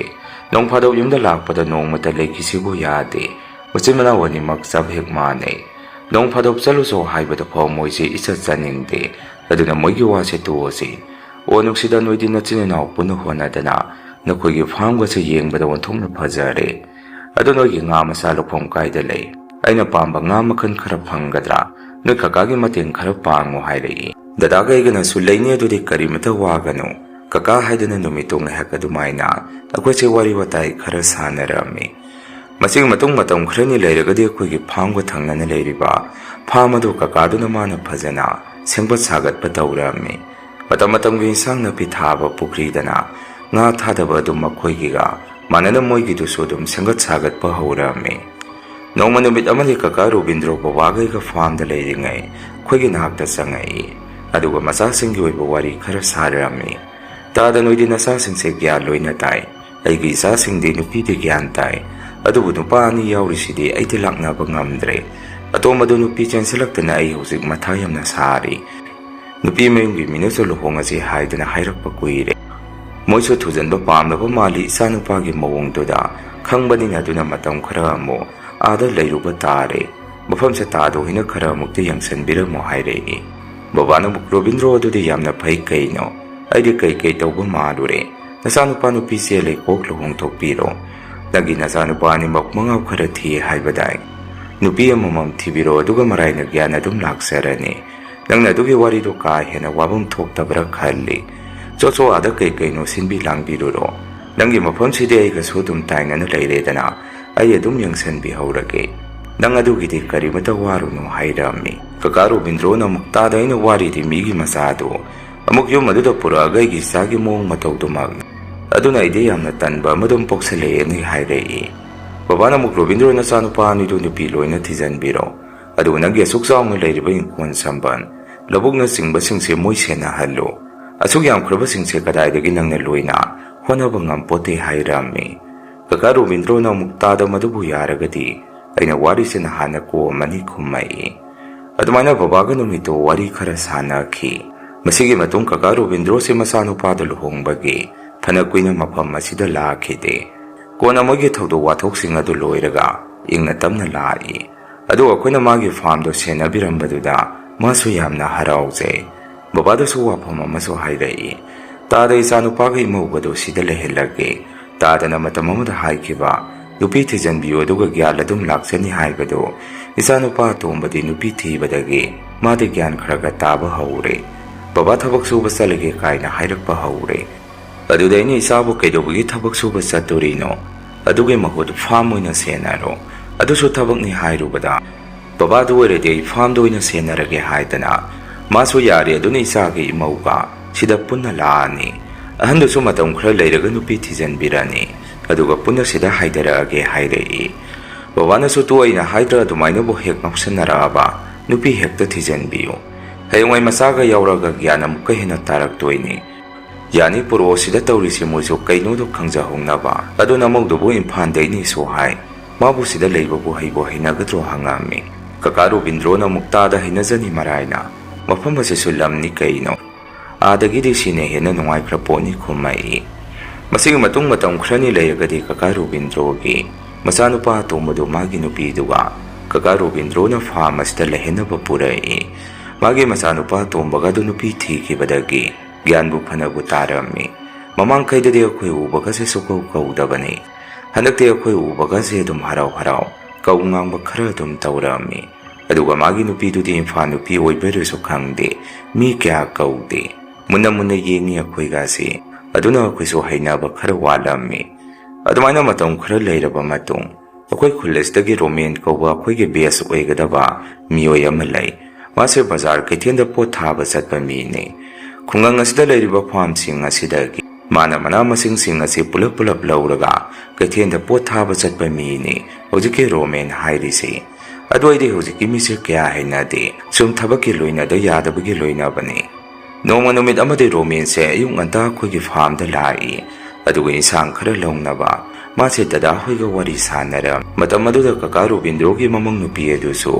ꯅꯣꯡ ꯐꯥꯗꯣꯛ ꯌꯨꯝꯗ ꯂꯥꯛꯄꯗ ꯅꯣꯡꯃꯇ ꯂꯩꯈꯤꯁꯤꯕꯨ ꯌꯥꯗꯦ꯫ ꯃꯆꯤꯟ ꯃꯅꯥꯎ ꯑꯅꯤꯃꯛ ꯆꯞ ꯍꯦꯛ ꯃꯥꯟꯅꯩ꯫ ꯅꯣꯡ ꯐꯥꯗꯣꯛ ꯆꯠꯂꯨꯁꯣ ꯍꯥꯏꯕꯗ ꯐꯥꯎ ꯃꯣꯏꯁꯦ ꯏꯆꯠ ꯆꯠꯅꯤꯡꯗꯦ꯫ ꯑꯗꯨꯅ ꯃꯣꯏꯒꯤ ꯋꯥꯁꯦ ꯇꯣꯛꯑꯁꯤ꯫ ꯑꯣ ꯅꯨꯡꯁꯤꯗ, ꯅꯣꯏꯗꯤ ꯅꯆꯤꯟ ꯏꯅꯥꯎ ꯄꯨꯟꯅ ꯍꯣꯠꯅꯗꯅ ꯅꯈꯣꯏꯒꯤ ꯐꯥꯝꯒꯁꯦ ꯌꯦꯡꯕꯗ ꯑꯣꯟꯊꯣꯛꯅ ꯐꯖꯔꯦ꯫ ꯑꯗꯣ ꯅꯣꯏꯒꯤ ꯉꯥ ꯃꯆꯥ ꯂꯧꯐꯝ ꯀꯥꯏꯗ ꯂꯩ? ꯑꯩꯅ ꯄꯥꯝꯕ ꯉꯥ ꯃꯈꯜ ꯈꯔ ꯐꯪꯒꯗ꯭ꯔꯥ? ꯅꯣꯏ ꯀꯀꯥꯒꯤ ꯃꯇꯦꯡ ꯈꯔ ꯄꯥꯡꯉꯨ" ꯍꯥꯏꯔꯛꯏ꯫ ꯗꯗꯥꯒ ꯑꯩꯒꯅꯁꯨ "ꯂꯩꯅꯤ, ꯑꯗꯨꯗꯤ ꯀꯔꯤꯃꯇ ꯋꯥꯒꯅꯨ ꯀꯀꯥ" ꯍꯥꯏꯗꯅ ꯅꯨꯃꯤꯠꯇꯨ ꯉꯥꯏꯍꯥꯛ ꯑꯗꯨꯃꯥꯏꯅ ꯑꯩꯈꯣꯏꯁꯦ ꯋꯥꯔꯤ ꯋꯥꯇꯥꯏ ꯈꯔ ꯁꯥꯟꯅꯔꯝꯃꯤ꯫ ꯃꯁꯤꯒꯤ ꯃꯇꯨꯡ ꯃꯇꯝ ꯈꯔꯅꯤ ꯂꯩꯔꯒꯗꯤ ꯑꯩꯈꯣꯏꯒꯤ ꯐꯥꯝꯒ ꯊꯪꯅꯅ ꯂꯩꯔꯤꯕ ꯐꯥꯝ ꯑꯗꯨ ꯀꯀꯥꯗꯨꯅ ꯃꯥꯅ ꯐꯖꯅ ꯁꯦꯝꯒꯠ ꯁꯥꯒꯠꯄ ꯇꯧꯔꯝꯃꯤ꯫ ꯃꯇꯝ ꯃꯇꯝꯒꯤ ꯏꯟꯁꯥꯡ ꯅꯥꯄꯤ ꯊꯥꯕ ꯄꯨꯈ꯭ꯔꯤꯗꯅ ꯉꯥ ꯊꯥꯗꯕ ꯑꯗꯨꯝ ꯃꯈꯣꯏꯒꯤꯒ ꯃꯥꯟꯅꯅ ꯃꯣꯏꯒꯤꯗꯨꯁꯨ ꯑꯗꯨꯝ ꯁꯦꯝꯒꯠ ꯁꯥꯒꯠꯄ ꯍꯧꯔꯝꯃꯤ꯫ ꯅꯣꯡꯃ ꯅꯨꯃꯤꯠ ꯑꯃꯗꯤ ꯀꯀꯥ ꯔꯣꯕꯤꯟꯗ꯭ꯔꯣ ꯕꯕꯥꯒ ꯑꯩꯒ ꯐꯥꯔꯝꯗ ꯂꯩꯔꯤꯉꯩ ꯑꯩꯈꯣꯏꯒꯤ ꯅꯥꯛꯇ ꯆꯪꯉꯛꯏ꯫ ꯑꯗꯨꯒ ꯃꯆꯥꯁꯤꯡꯒꯤ ꯑꯣꯏꯕ ꯋꯥꯔꯤ ꯈꯔ ꯁꯥꯔꯝꯃꯤ꯫ "ꯇꯥꯗ, ꯅꯣꯏꯗꯤ ꯅꯆꯥꯁꯤꯡꯁꯦ ꯒ꯭ꯌꯥꯟ ꯂꯣꯏꯅ ꯇꯥꯏ꯫ ꯑꯩꯒꯤ ꯏꯆꯥꯁꯤꯡꯗꯤ ꯅꯨꯄꯤꯗꯤ ꯒ꯭ꯌꯥꯟ ꯇꯥꯏ꯫ ꯑꯗꯨꯕꯨ ꯅꯨꯄꯥ ꯑꯅꯤ ꯌꯥꯎꯔꯤꯁꯤꯗꯤ ꯑꯩꯗꯤ ꯂꯥꯛꯅꯕ ꯉꯝꯗ꯭ꯔꯦ꯫ ꯑꯇꯣꯝꯕꯗꯨ ꯅꯨꯄꯤ ꯆꯦꯟꯁꯤꯜꯂꯛꯇꯅ ꯑꯩ ꯍꯧꯖꯤꯛ ꯃꯊꯥ ꯌꯥꯝꯅ ꯁꯥꯔꯤ꯫ ꯅꯨꯄꯤ ꯃꯌꯨꯝꯒꯤ ꯃꯤꯅꯁꯨ ꯂꯨꯍꯣꯡꯉꯁꯤ ꯍꯥꯏꯗꯨꯅ ꯍꯥꯏꯔꯛꯄ ꯀꯨꯏꯔꯦ꯫ ꯃꯣꯏꯁꯨ ꯊꯨꯖꯟꯕ ꯄꯥꯝꯂꯕ ꯃꯥꯜꯂꯤ ꯏꯆꯥꯅꯨꯄꯥꯒꯤ ꯃꯑꯣꯡꯗꯨꯗ꯫ ꯈꯪꯕꯅꯤꯅ ꯑꯗꯨꯅ ꯃꯇꯝ ꯈꯔ ꯑꯃꯨꯛ ꯑꯥꯗ ꯂꯩꯔꯨꯕ ꯇꯥꯔꯦ꯫ ꯃꯐꯝꯁꯦ ꯇꯥꯗ ꯑꯣꯏꯅ ꯈꯔ ꯑꯃꯨꯛꯇ ꯌꯦꯡꯁꯤꯟꯕꯤꯔꯝꯃꯣ" ꯍꯥꯏꯔꯛꯏ꯫ ꯕꯕꯥꯅ ꯑꯃꯨꯛ, "ꯔꯣꯕꯤꯟꯗ꯭ꯔꯣ, ꯑꯗꯨꯗꯤ ꯌꯥꯝꯅ ꯐꯩ꯫ ꯀꯩꯅꯣ, ꯑꯩꯗꯤ ꯀꯩꯀꯩ ꯇꯧꯕ ꯃꯥꯜꯂꯨꯔꯦ꯫ ꯅꯆꯥꯅꯨꯄꯥ ꯅꯨꯄꯤ ꯆꯦꯜꯂꯦ, ꯀꯣꯛ ꯂꯨꯍꯣꯡꯊꯣꯛꯄꯤꯔꯣ꯫ ꯅꯪꯒꯤ ꯅꯆꯥꯅꯨꯄꯥ ꯑꯅꯤꯃꯛ ꯃꯉꯥꯎ ꯈꯔ ꯊꯤ ꯍꯥꯏꯕꯗꯥꯏ? ꯅꯨꯄꯤ ꯑꯃꯃꯝ ꯊꯤꯕꯤꯔꯣ, ꯑꯗꯨꯒ ꯃꯔꯥꯏꯅ ꯒ꯭ꯌꯥꯟ ꯑꯗꯨꯝ ꯂꯥꯛꯆꯔꯅꯤ꯫ ꯅꯪꯅ ꯑꯗꯨꯒꯤ ꯋꯥꯔꯤꯗꯣ ꯀꯥ ꯍꯦꯟꯅ ꯋꯥꯐꯝ ꯊꯣꯛꯇꯕ꯭ꯔꯥ ꯈꯜꯂꯤ꯫ ꯆꯣ ꯆꯣ, ꯑꯥꯗ ꯀꯩ ꯀꯩꯅꯣ ꯁꯤꯟꯕꯤ ꯂꯥꯡꯕꯤꯔꯨꯔꯣ꯫ ꯅꯪꯒꯤ ꯃꯐꯝꯁꯤꯗꯤ ꯑꯩꯒꯁꯨ ꯑꯗꯨꯝ ꯇꯥꯏꯅꯅ ꯂꯩꯔꯦꯗꯅ, ꯑꯩ ꯑꯗꯨꯝ ꯌꯦꯡꯁꯤꯟꯕꯤꯍꯧꯔꯒꯦ꯫ ꯅꯪ ꯑꯗꯨꯒꯤꯗꯤ ꯀꯔꯤꯃꯇ ꯋꯥꯔꯨꯅꯨ" ꯍꯥꯏꯔꯝꯃꯤ꯫ ꯀꯀꯥ ꯔꯣꯕꯤꯟꯗ꯭ꯔꯣꯅ ꯑꯃꯨꯛ, "ꯇꯥꯗ, ꯑꯩꯅ ꯋꯥꯔꯤꯗꯤ ꯃꯤꯒꯤ ꯃꯆꯥꯗꯨ ꯑꯃꯨꯛ ꯌꯨꯝ ꯑꯗꯨꯗ ꯄꯨꯔꯛꯑꯒ ꯑꯩꯒꯤ ꯏꯆꯥꯒꯤ ꯃꯑꯣꯡ ꯃꯇꯧꯗꯨꯃꯛꯅꯤ꯫ ꯑꯗꯨꯅ ꯑꯩꯗꯤ ꯌꯥꯝꯅ ꯇꯟꯕ ꯑꯃ ꯑꯗꯨꯝ ꯄꯣꯛꯁꯜꯂꯛꯑꯦꯅꯦ" ꯍꯥꯏꯔꯛꯏ꯫ ꯕꯕꯥꯅ ꯑꯃꯨꯛ, "ꯔꯣꯕꯤꯟꯗ꯭ꯔꯣ, ꯅꯆꯥꯅꯨꯄꯥ ꯑꯅꯤꯗꯨ ꯅꯨꯄꯤ ꯂꯣꯏꯅ ꯊꯤꯖꯤꯟꯕꯤꯔꯣ꯫ ꯑꯗꯨꯒ ꯅꯪꯒꯤ ꯑꯁꯨꯛ ꯆꯥꯎꯅ ꯂꯩꯔꯤꯕ ꯏꯪꯈꯣꯜ ꯁꯝꯕꯜ, ꯂꯧꯕꯨꯛꯅꯆꯤꯡꯕꯁꯤꯡꯁꯦ ꯃꯣꯏ ꯁꯦꯟꯅꯍꯜꯂꯨ꯫ ꯑꯁꯨꯛ ꯌꯥꯝꯈ꯭ꯔꯕꯁꯤꯡꯁꯦ ꯀꯗꯥꯏꯗꯒꯤ ꯅꯪꯅ ꯂꯣꯏꯅ ꯍꯣꯠꯅꯕ ꯉꯝꯄꯣꯠꯇꯦ" ꯍꯥꯏꯔꯝꯃꯤ꯫ ꯀꯀꯥ ꯔꯣꯕꯤꯟꯗ꯭ꯔꯣꯅ ꯑꯃꯨꯛ, "ꯇꯥꯗ, ꯃꯗꯨꯕꯨ ꯌꯥꯔꯒꯗꯤ ꯑꯩꯅ ꯋꯥꯔꯤꯁꯦ ꯅꯍꯥꯟꯅ ꯀꯣꯝꯃꯅꯤ" ꯈꯨꯝꯃꯛꯏ꯫ ꯑꯗꯨꯃꯥꯏꯅ ꯕꯕꯥꯒ ꯅꯨꯃꯤꯠꯇꯨ ꯋꯥꯔꯤ ꯈꯔ ꯁꯥꯟꯅꯈꯤ꯫ ꯃꯁꯤꯒꯤ ꯃꯇꯨꯡ ꯀꯀꯥ ꯔꯣꯕꯤꯟꯗ꯭ꯔꯣꯁꯦ ꯃꯆꯥꯅꯨꯄꯥꯗ ꯂꯨꯍꯣꯡꯕꯒꯤ ꯐꯅ ꯀꯨꯏꯅ ꯃꯐꯝ ꯑꯁꯤꯗ ꯂꯥꯛꯈꯤꯗꯦ꯫ ꯀꯣꯟꯅ ꯃꯣꯏꯒꯤ ꯊꯧꯗꯣꯛ ꯋꯥꯊꯣꯛꯁꯤꯡ ꯑꯗꯨ ꯂꯣꯏꯔꯒ ꯏꯪꯅ ꯇꯞꯅ ꯂꯥꯛꯏ꯫ ꯑꯗꯨꯒ ꯑꯩꯈꯣꯏꯅ ꯃꯥꯒꯤ ꯐꯥꯔꯝꯗꯣ ꯁꯦꯟꯅꯕꯤꯔꯝꯕꯗꯨꯗ ꯃꯥꯁꯨ ꯌꯥꯝꯅ ꯍꯔꯥꯎꯖꯩ꯫ ꯕꯕꯥꯗꯁꯨ ꯋꯥꯐꯝ ꯑꯃꯁꯨ ꯍꯥꯏꯔꯛꯏ꯫ "ꯇꯥꯗ, ꯏꯆꯥꯅꯨꯄꯥꯒ ꯏꯃꯧꯒꯗꯣ ꯁꯤꯗ ꯂꯩꯍꯜꯂꯒꯦ꯫ ꯇꯥꯗꯅ ꯃꯇꯝ ꯑꯃꯗ ꯍꯥꯏꯈꯤꯕ, ꯅꯨꯄꯤ ꯊꯤꯖꯤꯟꯕꯤꯌꯨ ꯑꯗꯨꯒ ꯒ꯭ꯌꯥꯟ ꯑꯗꯨꯝ ꯂꯥꯛꯆꯅꯤ ꯍꯥꯏꯕꯗꯣ, ꯏꯆꯥꯅꯨꯄꯥ ꯑꯇꯣꯝꯕꯗꯤ ꯅꯨꯄꯤ ꯊꯤꯕꯗꯒꯤ ꯃꯥꯗꯤ ꯒ꯭ꯌꯥꯟ ꯈꯔ ꯈꯔ ꯇꯥꯕ ꯍꯧꯔꯦ꯫ ꯕꯕꯥ ꯊꯕꯛ ꯁꯨꯕ ꯆꯠꯂꯒꯦ" ꯀꯥꯏꯅ ꯍꯥꯏꯔꯛꯄ ꯍꯧꯔꯦ꯫ ꯑꯗꯨꯗ ꯑꯩꯅ, "ꯏꯆꯥꯕꯨ ꯀꯩꯗꯧꯕꯒꯤ ꯊꯕꯛ ꯁꯨꯕ ꯆꯠꯇꯣꯔꯤꯅꯣ? ꯑꯗꯨꯒꯤ ꯃꯍꯨꯠ ꯐꯥꯔꯝ ꯑꯣꯏꯅ ꯁꯦꯟꯅꯔꯣ꯫ ꯑꯗꯨꯁꯨ ꯊꯕꯛꯅꯤ" ꯍꯥꯏꯔꯨꯕꯗ, "ꯕꯕꯥ, ꯑꯗꯨ ꯑꯣꯏꯔꯗꯤ ꯑꯩ ꯐꯥꯔꯝꯗ ꯑꯣꯏꯅ ꯁꯦꯟꯅꯔꯒꯦ" ꯍꯥꯏꯗꯅ ꯃꯥꯁꯨ ꯌꯥꯔꯦ, ꯑꯗꯨꯅ ꯏꯆꯥꯒꯤ ꯏꯃꯧꯒ ꯁꯤꯗ ꯄꯨꯟꯅ ꯂꯥꯛꯑꯅꯤ꯫ ꯑꯍꯟꯗꯨꯁꯨ ꯃꯇꯝ ꯈꯔ ꯂꯩꯔꯒ ꯅꯨꯄꯤ ꯊꯤꯖꯤꯟꯕꯤꯔꯅꯤ, ꯑꯗꯨꯒ ꯄꯨꯟꯅ ꯁꯤꯗ ꯍꯥꯏꯊꯔꯛꯑꯒꯦ ꯍꯥꯏꯔꯛꯏ꯫ ꯕꯕꯥꯅꯁꯨ ꯇꯣꯛꯏꯅ ꯍꯥꯏꯗ꯭ꯔꯥ ꯑꯗꯨꯃꯥꯏꯅꯕꯨ ꯍꯦꯛ ꯉꯥꯎꯁꯟꯅꯔꯛꯑꯕ, ꯅꯨꯄꯤ ꯍꯦꯛꯇ ꯊꯤꯖꯤꯟꯕꯤꯌꯨ꯫ ꯍꯌꯦꯡꯋꯥꯏ ꯃꯆꯥꯒ ꯌꯥꯎꯔꯒ ꯒ꯭ꯌꯥꯟ ꯑꯃꯨꯛꯀ ꯍꯦꯟꯅ ꯇꯥꯔꯛꯇꯣꯏꯅꯤ꯫ ꯌꯥꯅꯤ ꯄꯨꯔꯛꯑꯣ, ꯁꯤꯗ ꯇꯧꯔꯤꯁꯤ ꯃꯣꯏꯁꯨ ꯀꯩꯅꯣꯗꯣ ꯈꯪꯖꯍꯧꯅꯕ꯫ ꯑꯗꯨ ꯅꯃꯧꯗꯨꯕꯨ ꯏꯝꯐꯥꯜꯗꯩꯅꯤꯁꯨ ꯍꯥꯏ꯫ ꯃꯥꯕꯨ ꯁꯤꯗ ꯂꯩꯕꯕꯨ ꯍꯩꯕꯨ ꯍꯩꯅꯒꯗ꯭ꯔꯣ ꯍꯪꯉꯝꯃꯤ꯫ ꯀꯀꯥ ꯔꯣꯕꯤꯟꯗ꯭ꯔꯣꯅ ꯑꯃꯨꯛ ꯇꯥꯗ ꯍꯩꯅꯖꯅꯤ ꯃꯔꯥꯏꯅ꯫ ꯃꯐꯝ ꯑꯁꯤꯁꯨ ꯂꯝꯅꯤ ꯀꯩꯅꯣ꯫ ꯑꯥꯗꯒꯤꯗꯤ ꯁꯤꯅ ꯍꯦꯟꯅ ꯅꯨꯡꯉꯥꯏꯈ꯭ꯔ ꯄꯣꯠꯅꯤ ꯈꯨꯝꯃꯛꯏ꯫ ꯃꯁꯤꯒꯤ ꯃꯇꯨꯡ ꯃꯇꯝ ꯈꯔꯅꯤ ꯂꯩꯔꯒꯗꯤ ꯀꯀꯥ ꯔꯣꯕꯤꯟꯗ꯭ꯔꯣꯒꯤ ꯃꯆꯥꯅꯨꯄꯥ ꯑꯇꯣꯝꯕꯗꯨ ꯃꯥꯒꯤ ꯅꯨꯄꯤꯗꯨꯒ ꯀꯀꯥ ꯔꯣꯕꯤꯟꯗ꯭ꯔꯣꯅ ꯐꯥꯔꯝ ꯑꯁꯤꯗ ꯂꯩꯍꯟꯅꯕ ꯄꯨꯔꯛꯏ꯫ ꯃꯥꯒꯤ ꯃꯆꯥꯅꯨꯄꯥ ꯑꯇꯣꯝꯕꯒ ꯑꯗꯨ ꯅꯨꯄꯤ ꯊꯤꯈꯤꯕꯗꯒꯤ ꯒ꯭ꯌꯥꯟꯕꯨ ꯐꯅꯕꯨ ꯇꯥꯔꯝꯃꯤ꯫ ꯃꯃꯥꯡꯈꯩꯗꯗꯤ ꯑꯩꯈꯣꯏ ꯎꯕꯒꯁꯦ ꯁꯨꯛꯀꯧ ꯀꯧꯗꯕꯅꯤ꯫ ꯍꯟꯗꯛꯇꯤ ꯑꯩꯈꯣꯏ ꯎꯕꯒꯁꯦ ꯑꯗꯨꯝ ꯍꯔꯥꯎ ꯍꯔꯥꯎ ꯀꯧ ꯉꯥꯡꯕ ꯈꯔ ꯑꯗꯨꯝ ꯇꯧꯔꯝꯃꯤ꯫ ꯑꯗꯨꯒ ꯃꯥꯒꯤ ꯅꯨꯄꯤꯗꯨꯗꯤ ꯏꯝꯐꯥꯜ ꯅꯨꯄꯤ ꯑꯣꯏꯕꯩꯔꯁꯨ ꯈꯪꯗꯦ, ꯃꯤ ꯀꯌꯥ ꯀꯧꯗꯦ꯫ ꯃꯨꯟꯅ ꯃꯨꯟꯅ ꯌꯦꯡꯉꯤ ꯑꯩꯈꯣꯏꯒꯁꯦ꯫ ꯑꯗꯨꯅ ꯑꯩꯈꯣꯏꯁꯨ ꯍꯩꯅꯕ ꯈꯔ ꯋꯥꯠꯂꯝꯃꯤ꯫ ꯑꯗꯨꯃꯥꯏꯅ ꯃꯇꯝ ꯈꯔ ꯂꯩꯔꯕ ꯃꯇꯨꯡ, ꯑꯩꯈꯣꯏ ꯈꯨꯜ ꯑꯁꯤꯗꯒꯤ ꯔꯣꯃꯦꯟ ꯀꯧꯕ ꯑꯩꯈꯣꯏꯒꯤ ꯕꯦꯁ ꯑꯣꯏꯒꯗꯕ ꯃꯤꯑꯣꯏ ꯑꯃ ꯂꯩ꯫ ꯃꯥꯁꯦ ꯕꯖꯥꯔ ꯀꯩꯊꯦꯜꯗ ꯄꯣꯠ ꯊꯥꯕ ꯆꯠꯄ ꯃꯤꯅꯤ꯫ ꯈꯨꯡꯒꯪ ꯑꯁꯤꯗ ꯂꯩꯔꯤꯕ ꯐꯥꯔꯝꯁꯤꯡ ꯑꯁꯤꯗꯒꯤ ꯃꯥꯅ ꯃꯅꯥ ꯃꯁꯤꯡꯁꯤꯡ ꯑꯁꯤ ꯄꯨꯂꯞ ꯄꯨꯂꯞ ꯂꯧꯔꯒ ꯀꯩꯊꯦꯜꯗ ꯄꯣꯠ ꯊꯥꯕ ꯆꯠꯄ ꯃꯤꯅꯤ ꯍꯧꯖꯤꯛꯀꯤ ꯔꯣꯃꯦꯟ ꯍꯥꯏꯔꯤꯁꯤ꯫ ꯑꯗꯨ ꯑꯩꯗꯤ ꯍꯧꯖꯤꯛꯀꯤ ꯃꯤꯁꯦ ꯀꯌꯥ ꯍꯩꯅꯗꯦ꯫ ꯁꯨꯝ ꯊꯕꯛꯀꯤ ꯂꯣꯏꯅꯗ ꯌꯥꯗꯕꯒꯤ ꯂꯣꯏꯅꯕꯅꯤ꯫ ꯅꯣꯡꯃ ꯅꯨꯃꯤꯠ ꯑꯃꯗꯤ ꯔꯣꯃꯦꯟꯁꯦ ꯑꯌꯨꯛ ꯉꯟꯇꯥ ꯑꯩꯈꯣꯏꯒꯤ ꯐꯥꯔꯝꯗ ꯂꯥꯛꯏ꯫ ꯑꯗꯨꯒ ꯏꯟꯁꯥꯡ ꯈꯔ ꯂꯧꯅꯕ ꯃꯥꯁꯦ ꯗꯗꯥ ꯍꯣꯏꯒ ꯋꯥꯔꯤ ꯁꯥꯟꯅꯔꯝ꯫ ꯃꯇꯝ ꯑꯗꯨꯗ ꯀꯀꯥ ꯔꯣꯕꯤꯟꯗ꯭ꯔꯣꯒꯤ ꯃꯃꯧ ꯅꯨꯄꯤ ꯑꯗꯨꯁꯨ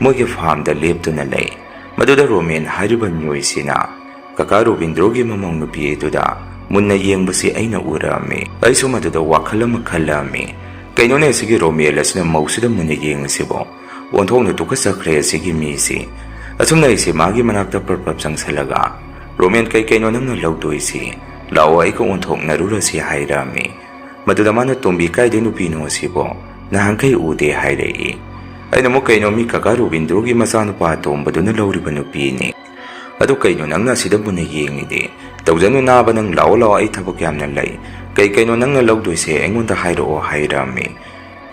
ꯃꯣꯏꯒꯤ ꯐꯥꯔꯝꯗ ꯂꯦꯞꯇꯨꯅ ꯂꯩ꯫ ꯃꯗꯨꯗ ꯔꯣꯃꯦꯟ ꯍꯥꯏꯔꯤꯕ ꯃꯤꯑꯣꯏꯁꯤꯅ ꯀꯀꯥ ꯔꯣꯕꯤꯟꯗ꯭ꯔꯣꯒꯤ ꯃꯃꯧ ꯅꯨꯄꯤ ꯑꯗꯨꯗ ꯃꯨꯟꯅ ꯌꯦꯡꯕꯁꯤ ꯑꯩꯅ ꯎꯔꯛꯑꯝꯃꯤ꯫ ꯑꯩꯁꯨ ꯃꯗꯨꯗ ꯋꯥꯈꯜ ꯑꯃ ꯈꯜꯂꯛꯑꯝꯃꯤ꯫ ꯀꯩꯅꯣꯅꯦ, ꯑꯁꯤꯒꯤ ꯔꯣꯃꯦꯟ ꯑꯁꯤꯅ ꯃꯧꯁꯤꯗ ꯃꯨꯟꯅ ꯌꯦꯡꯉꯤꯁꯤꯕꯣ? ꯑꯣꯟꯊꯣꯛꯅ ꯇꯨꯀꯠꯆꯈ꯭ꯔꯦ ꯑꯁꯤꯒꯤ ꯃꯤꯁꯤ꯫ ꯑꯁꯨꯝꯅ ꯑꯩꯁꯦ ꯃꯥꯒꯤ ꯃꯅꯥꯛꯇ ꯄ꯭ꯔꯞ ꯄ꯭ꯔꯞ ꯆꯪꯁꯜꯂꯒ, "ꯔꯣꯃꯦꯟ, ꯀꯩ ꯀꯩꯅꯣ ꯅꯪꯅ ꯂꯧꯗꯣꯏꯁꯤ? ꯂꯥꯛꯑꯣ, ꯑꯩꯒ ꯑꯣꯟꯊꯣꯛꯅꯔꯨꯔꯁꯤ," ꯍꯥꯏꯔꯛꯑꯝꯃꯤ꯫ ꯃꯗꯨꯗ ꯃꯥꯅ, "ꯇꯣꯝꯕꯤ, ꯀꯥꯏꯗꯩ ꯅꯨꯄꯤꯅꯣ ꯑꯁꯤꯕꯣ? ꯅꯍꯥꯟꯈꯩ ꯎꯗꯦ," ꯍꯥꯏꯔꯛꯏ꯫ ꯑꯩꯅ ꯑꯃꯨꯛ, "ꯀꯩꯅꯣ, ꯃꯤ ꯀꯀꯥ ꯔꯣꯕꯤꯟꯗ꯭ꯔꯣꯒꯤ ꯃꯆꯥꯅꯨꯄꯥ ꯑꯇꯣꯝꯕꯗꯨꯅ ꯂꯧꯔꯤꯕ ꯅꯨꯄꯤꯅꯤ꯫ ꯑꯗꯨ ꯀꯩꯅꯣ ꯅꯪꯅ ꯑꯁꯤꯗ ꯃꯨꯟꯅ ꯌꯦꯡꯉꯤꯗꯤ? ꯇꯧꯖꯅꯨ ꯅꯥꯕ, ꯅꯪ ꯂꯥꯛꯑꯣ ꯂꯥꯛꯑꯣ, ꯑꯩ ꯊꯕꯛ ꯌꯥꯝꯅ ꯂꯩ꯫ ꯀꯩ ꯀꯩꯅꯣ ꯅꯪꯅ ꯂꯧꯗꯣꯏꯁꯦ ꯑꯩꯉꯣꯟꯗ ꯍꯥꯏꯔꯛꯑꯣ," ꯍꯥꯏꯔꯛꯑꯝꯃꯤ꯫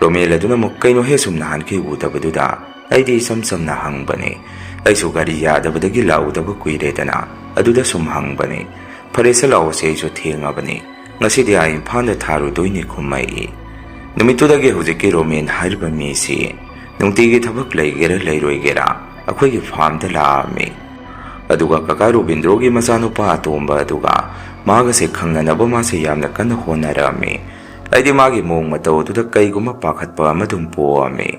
ꯔꯣꯃꯦꯟ ꯑꯗꯨꯅ ꯑꯃꯨꯛ, "ꯀꯩꯅꯣꯍꯦ, ꯁꯨꯝ ꯅꯍꯥꯟꯈꯩ ꯎꯗꯕꯗꯨꯗ?" ꯑꯩꯗꯤ ꯏꯆꯝ ꯆꯝꯅ ꯍꯪꯕꯅꯦ꯫ ꯑꯩꯁꯨ ꯒꯥꯔꯤ ꯌꯥꯗꯕꯗꯒꯤ ꯂꯥꯛꯎꯗꯕ ꯀꯨꯏꯔꯦꯗꯅ ꯑꯗꯨꯗ ꯁꯨꯝ ꯍꯪꯕꯅꯤ꯫ "ꯐꯔꯦꯁꯦ, ꯂꯥꯛꯑꯣꯁꯦ, ꯑꯩꯁꯨ ꯊꯦꯡꯉꯕꯅꯤ, ꯉꯁꯤꯗꯤ ꯑꯥ ꯏꯝꯐꯥꯜꯗ ꯊꯥꯔꯨꯗꯣꯏꯅꯤ" ꯈꯨꯝꯃꯛꯏ꯫ ꯅꯨꯃꯤꯠꯇꯨꯗꯒꯤ ꯍꯧꯖꯤꯛꯀꯤ ꯔꯣꯃꯦꯟ ꯍꯥꯏꯔꯤꯕ ꯃꯤꯁꯤ ꯅꯨꯡꯇꯤꯒꯤ ꯊꯕꯛ ꯂꯩꯒꯦꯔꯥ ꯂꯩꯔꯣꯏꯒꯦꯔꯥ ꯑꯩꯈꯣꯏꯒꯤ ꯐꯥꯔꯝꯗ ꯂꯥꯛꯑꯝꯃꯤ꯫ ꯑꯗꯨꯒ ꯀꯀꯥ ꯔꯣꯕꯤꯟꯗ꯭ꯔꯣꯒꯤ ꯃꯆꯥꯅꯨꯄꯥ ꯑꯇꯣꯝꯕ ꯑꯗꯨꯒ ꯃꯥꯒꯁꯦ ꯈꯪꯅꯅꯕ ꯃꯥꯁꯦ ꯌꯥꯝꯅ ꯀꯟꯅ ꯍꯣꯠꯅꯔꯝꯃꯤ꯫ ꯑꯩꯗꯤ ꯃꯥꯒꯤ ꯃꯑꯣꯡ ꯃꯇꯧ ꯑꯗꯨꯗ ꯀꯩꯒꯨꯝꯕ ꯄꯥꯈꯠꯄ ꯑꯃ ꯑꯗꯨꯝ ꯄꯣꯛꯑꯝꯃꯤ꯫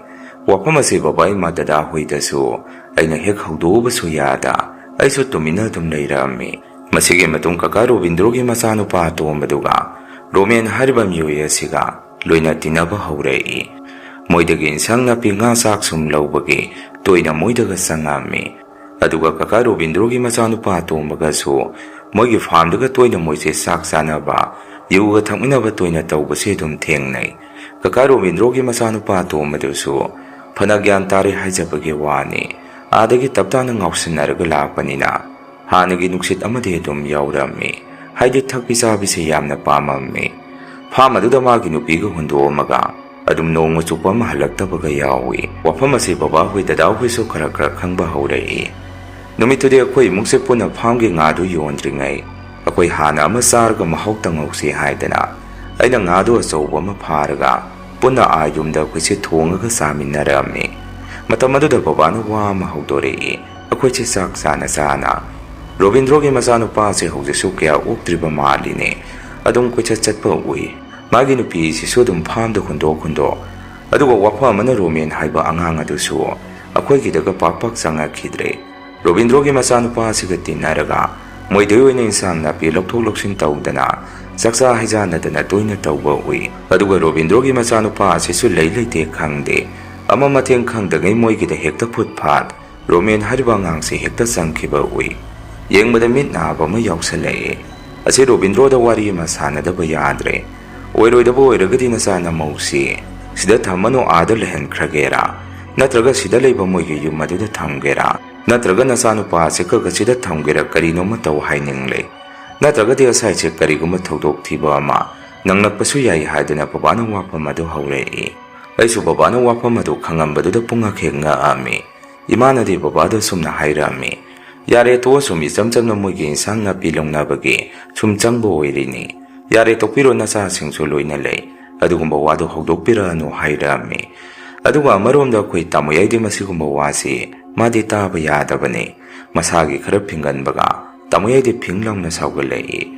ꯋꯥꯐꯝ ꯑꯁꯤ ꯕꯕꯥ ꯏꯃꯥ ꯗꯗꯥ ꯍꯣꯏꯗꯁꯨ ꯑꯩꯅ ꯍꯦꯛ ꯍꯧꯗꯣꯛꯎꯕꯁꯨ ꯌꯥꯗ, ꯑꯩꯁꯨ ꯇꯨꯃꯤꯟꯅ ꯑꯗꯨꯝ ꯂꯩꯔꯝꯃꯤ꯫ ꯃꯁꯤꯒꯤ ꯃꯇꯨꯡ ꯀꯀꯥ ꯔꯣꯕꯤꯟꯗ꯭ꯔꯣꯒꯤ ꯃꯆꯥꯅꯨꯄꯥ ꯑꯇꯣꯝꯕꯗꯨꯒ ꯔꯣꯃꯦꯟ ꯍꯥꯏꯔꯤꯕ ꯃꯤꯑꯣꯏ ꯑꯁꯤꯒ ꯂꯣꯏꯅ ꯇꯤꯟꯅꯕ ꯍꯧꯔꯛꯏ꯫ ꯃꯣꯏꯗꯒꯤ ꯏꯟꯁꯥꯡ ꯅꯥꯄꯤ, ꯉꯥ, ꯆꯥꯛ ꯁꯨꯝ ꯂꯧꯕꯒꯤ ꯇꯣꯏꯅ ꯃꯣꯏꯗꯒ ꯆꯪꯉꯝꯃꯤ꯫ ꯑꯗꯨꯒ ꯀꯀꯥ ꯔꯣꯕꯤꯟꯗ꯭ꯔꯣꯒꯤ ꯃꯆꯥꯅꯨꯄꯥ ꯑꯇꯣꯝꯕꯒꯁꯨ ꯃꯣꯏꯒꯤ ꯐꯥꯔꯝꯗꯒ ꯇꯣꯏꯅ ꯃꯣꯏꯁꯦ ꯆꯥꯛ ꯆꯥꯅꯕ, ꯌꯨꯒ ꯊꯛꯃꯤꯟꯅꯕ ꯇꯣꯏꯅ ꯇꯧꯕꯁꯦ ꯑꯗꯨꯝ ꯊꯦꯡꯅꯩ꯫ ꯀꯀꯥ ꯔꯣꯕꯤꯟꯗ꯭ꯔꯣꯒꯤ ꯃꯆꯥꯅꯨꯄꯥ ꯑꯇꯣꯝꯕꯗꯨꯁꯨ ꯐꯅ ꯒ꯭ꯌꯥꯟ ꯇꯥꯔꯦ ꯍꯥꯏꯖꯕꯒꯤ ꯋꯥꯅꯤ, ꯑꯥꯗꯒꯤ ꯇꯞꯇꯥꯅ ꯉꯥꯎꯁꯤꯟꯅꯔꯒ ꯂꯥꯛꯄꯅꯤꯅ ꯍꯥꯟꯅꯒꯤ ꯅꯨꯡꯁꯤꯠ ꯑꯃꯗꯤ ꯑꯗꯨꯝ ꯌꯥꯎꯔꯝꯃꯤ꯫ ꯍꯥꯏꯗꯤ ꯊꯛꯄꯤ ꯆꯥꯕꯤꯁꯦ ꯌꯥꯝꯅ ꯄꯥꯝꯃꯝꯃꯤ꯫ ꯐꯥꯝ ꯑꯗꯨꯗ ꯃꯥꯒꯤ ꯅꯨꯄꯤꯒ ꯍꯨꯟꯗꯣꯛꯑꯝꯃꯒ ꯑꯗꯨꯝ ꯅꯣꯡꯃ ꯆꯨꯞꯄ ꯑꯃ ꯍꯜꯂꯛꯇꯕꯒ ꯌꯥꯎꯏ꯫ ꯋꯥꯐꯝ ꯑꯁꯤ ꯕꯕꯥꯍꯣꯏ ꯗꯗꯥꯍꯣꯏꯁꯨ ꯈꯔ ꯈꯔ ꯈꯪꯕ ꯍꯧꯔꯛꯏ꯫ ꯅꯨꯃꯤꯠꯇꯨꯗꯤ ꯑꯩꯈꯣꯏ ꯏꯃꯨꯡꯁꯦ ꯄꯨꯟꯅ ꯐꯥꯝꯒꯤ ꯉꯥꯗꯨ ꯌꯣꯟꯗ꯭ꯔꯤꯉꯩ ꯑꯩꯈꯣꯏ ꯍꯥꯟꯅ ꯑꯃ ꯆꯥꯔꯒ ꯃꯍꯥꯎ ꯇꯪꯍꯧꯁꯤ ꯍꯥꯏꯗꯅ ꯑꯩꯅ ꯉꯥꯗꯨ ꯑꯆꯧꯕ ꯑꯃ ꯐꯥꯔꯒ ꯄꯨꯟꯅ ꯑꯥ ꯌꯨꯝꯗ ꯑꯩꯈꯣꯏꯁꯦ ꯊꯣꯡꯉꯒ ꯆꯥꯃꯤꯟꯅꯔꯝꯃꯤ꯫ ꯃꯇꯝ ꯑꯗꯨꯗ ꯕꯕꯥꯅ ꯋꯥ ꯑꯃ ꯍꯧꯗꯣꯔꯛꯏ꯫ ꯑꯩꯈꯣꯏꯁꯦ ꯆꯥꯛ ꯆꯥꯅ ꯆꯥꯅ ꯔꯣꯕꯤꯟꯗ꯭ꯔꯣꯒꯤ ꯃꯆꯥꯅꯨꯄꯥꯁꯦ ꯍꯧꯖꯤꯛꯁꯨ ꯀꯌꯥ ꯑꯣꯛꯇ꯭ꯔꯤꯕ ꯃꯥꯜꯂꯤꯅꯦ꯫ ꯑꯗꯨꯝ ꯀꯣꯏꯆꯠ ꯆꯠꯄ ꯎꯏ꯫ ꯃꯥꯒꯤ ꯅꯨꯄꯤꯁꯤꯁꯨ ꯑꯗꯨꯝ ꯐꯥꯝꯗ ꯍꯨꯟꯗꯣꯛ ꯍꯨꯟꯗꯣꯛ꯫ ꯑꯗꯨꯒ ꯋꯥꯐꯝ ꯑꯃꯅ, ꯔꯣꯃꯦꯟ ꯍꯥꯏꯕ ꯑꯉꯥꯡ ꯑꯗꯨꯁꯨ ꯑꯩꯈꯣꯏꯒꯤꯗꯒ ꯄꯥꯛ ꯄꯥꯛ ꯆꯪꯉꯛꯈꯤꯗ꯭ꯔꯦ꯫ ꯔꯣꯕꯤꯟꯗ꯭ꯔꯣꯒꯤ ꯃꯆꯥꯅꯨꯄꯥ ꯑꯁꯤꯒ ꯇꯤꯟꯅꯔꯒ ꯃꯣꯏꯗꯩ ꯑꯣꯏꯅ ꯏꯟꯁꯥꯡ ꯅꯥꯄꯤ ꯂꯧꯊꯣꯛ ꯂꯧꯁꯤꯟ ꯇꯧꯗꯅ, ꯆꯥꯛꯆꯥ ꯍꯩꯖꯥꯟꯅꯗꯅ ꯇꯣꯏꯅ ꯇꯧꯕ ꯎꯏ꯫ ꯑꯗꯨꯒ ꯔꯣꯕꯤꯟꯗ꯭ꯔꯣꯒꯤ ꯃꯆꯥꯅꯨꯄꯥ ꯑꯁꯤꯁꯨ ꯂꯩ ꯂꯩꯇꯦ ꯈꯪꯗꯦ, ꯑꯃ ꯃꯊꯦꯡ ꯈꯪꯗꯉꯩ ꯃꯣꯏꯒꯤꯗ ꯍꯦꯛꯇ ꯐꯨꯠ ꯐꯥꯠ ꯔꯣꯃꯦꯟ ꯍꯥꯏꯔꯤꯕ ꯑꯉꯥꯡꯁꯦ ꯍꯦꯛꯇ ꯆꯪꯈꯤꯕ ꯎꯏ꯫ ꯌꯦꯡꯕꯗ ꯃꯤꯠ ꯅꯥꯕ ꯑꯃ ꯌꯥꯎꯁꯜꯂꯛꯑꯦ꯫ ꯑꯁꯤ ꯔꯣꯕꯤꯟꯗ꯭ꯔꯣꯗ ꯋꯥꯔꯤ ꯑꯃ ꯁꯥꯟꯅꯗꯕ ꯌꯥꯗ꯭ꯔꯦ꯫ ꯑꯣꯏꯔꯣꯏꯗꯕ ꯑꯣꯏꯔꯒꯗꯤ ꯅꯆꯥ ꯅꯃꯧꯁꯤ ꯁꯤꯗ ꯊꯝꯃꯅꯨ, ꯑꯥꯗ ꯂꯩꯍꯟꯈ꯭ꯔꯒꯦꯔꯥ? ꯅꯠꯇ꯭ꯔꯒ ꯁꯤꯗ ꯂꯩꯕ ꯃꯣꯏꯒꯤ ꯌꯨꯝ ꯑꯗꯨꯗ ꯊꯝꯒꯦꯔꯥ? ꯅꯠꯇ꯭ꯔꯒ ꯅꯆꯥꯅꯨꯄꯥ ꯑꯁꯤ ꯈꯔ ꯈꯔ ꯁꯤꯗ ꯊꯝꯒꯦꯔꯥ? ꯀꯔꯤꯅꯣꯃ ꯇꯧ ꯍꯥꯏꯅꯤꯡꯂꯦ꯫ ꯅꯠꯇ꯭ꯔꯒꯗꯤ ꯑꯁꯥꯏꯁꯦ ꯀꯔꯤꯒꯨꯝꯕ ꯊꯧꯗꯣꯛ ꯊꯤꯕ ꯑꯃ ꯅꯪꯂꯛꯄꯁꯨ ꯌꯥꯏ ꯍꯥꯏꯗꯨꯅ ꯕꯕꯥꯅ ꯋꯥꯐꯝ ꯑꯗꯨ ꯍꯧꯔꯛꯏ꯫ ꯑꯩꯁꯨ ꯕꯕꯥꯅ ꯋꯥꯐꯝ ꯑꯗꯨ ꯈꯪꯉꯝꯕꯗꯨꯗ ꯄꯨꯡꯉꯛ ꯍꯦꯛ ꯉꯛꯑꯝꯃꯤ꯫ ꯏꯃꯥꯅꯗꯤ ꯕꯕꯥꯗ ꯁꯨꯝꯅ ꯍꯥꯏꯔꯛꯑꯝꯃꯤ, "ꯌꯥꯔꯦ, ꯇꯣꯛꯑꯣ, ꯁꯨꯝ ꯏꯆꯝ ꯆꯝꯅ ꯃꯣꯏꯒꯤ ꯏꯟꯁꯥꯡ ꯅꯥꯄꯤ ꯂꯧꯅꯕꯒꯤ ꯁꯨꯝ ꯆꯪꯕ ꯑꯣꯏꯔꯤꯅꯤ꯫ ꯌꯥꯔꯦ, ꯇꯣꯛꯄꯤꯔꯣ, ꯅꯆꯥꯁꯤꯡꯁꯨ ꯂꯣꯏꯅ ꯂꯩ꯫ ꯑꯗꯨꯒꯨꯝꯕ ꯋꯥꯗꯨ ꯍꯧꯗꯣꯛꯄꯤꯔꯛꯑꯅꯨ" ꯍꯥꯏꯔꯛꯑꯝꯃꯤ꯫ ꯑꯗꯨꯒ ꯑꯃꯔꯣꯝꯗ ꯑꯩꯈꯣꯏ ꯇꯥꯃꯣ ꯌꯥꯏꯗꯤ ꯃꯁꯤꯒꯨꯝꯕ ꯋꯥꯁꯤ ꯃꯥꯗꯤ ꯇꯥꯕ ꯌꯥꯗꯕꯅꯤ꯫ ꯃꯁꯥꯒꯤ ꯈꯔ ꯐꯤꯡꯒꯟꯕꯒ ꯇꯥꯃꯣ ꯌꯥꯏꯗꯤ ꯐꯤꯡ ꯂꯥꯎꯅ ꯁꯥꯎꯒꯠꯂꯛꯏ꯫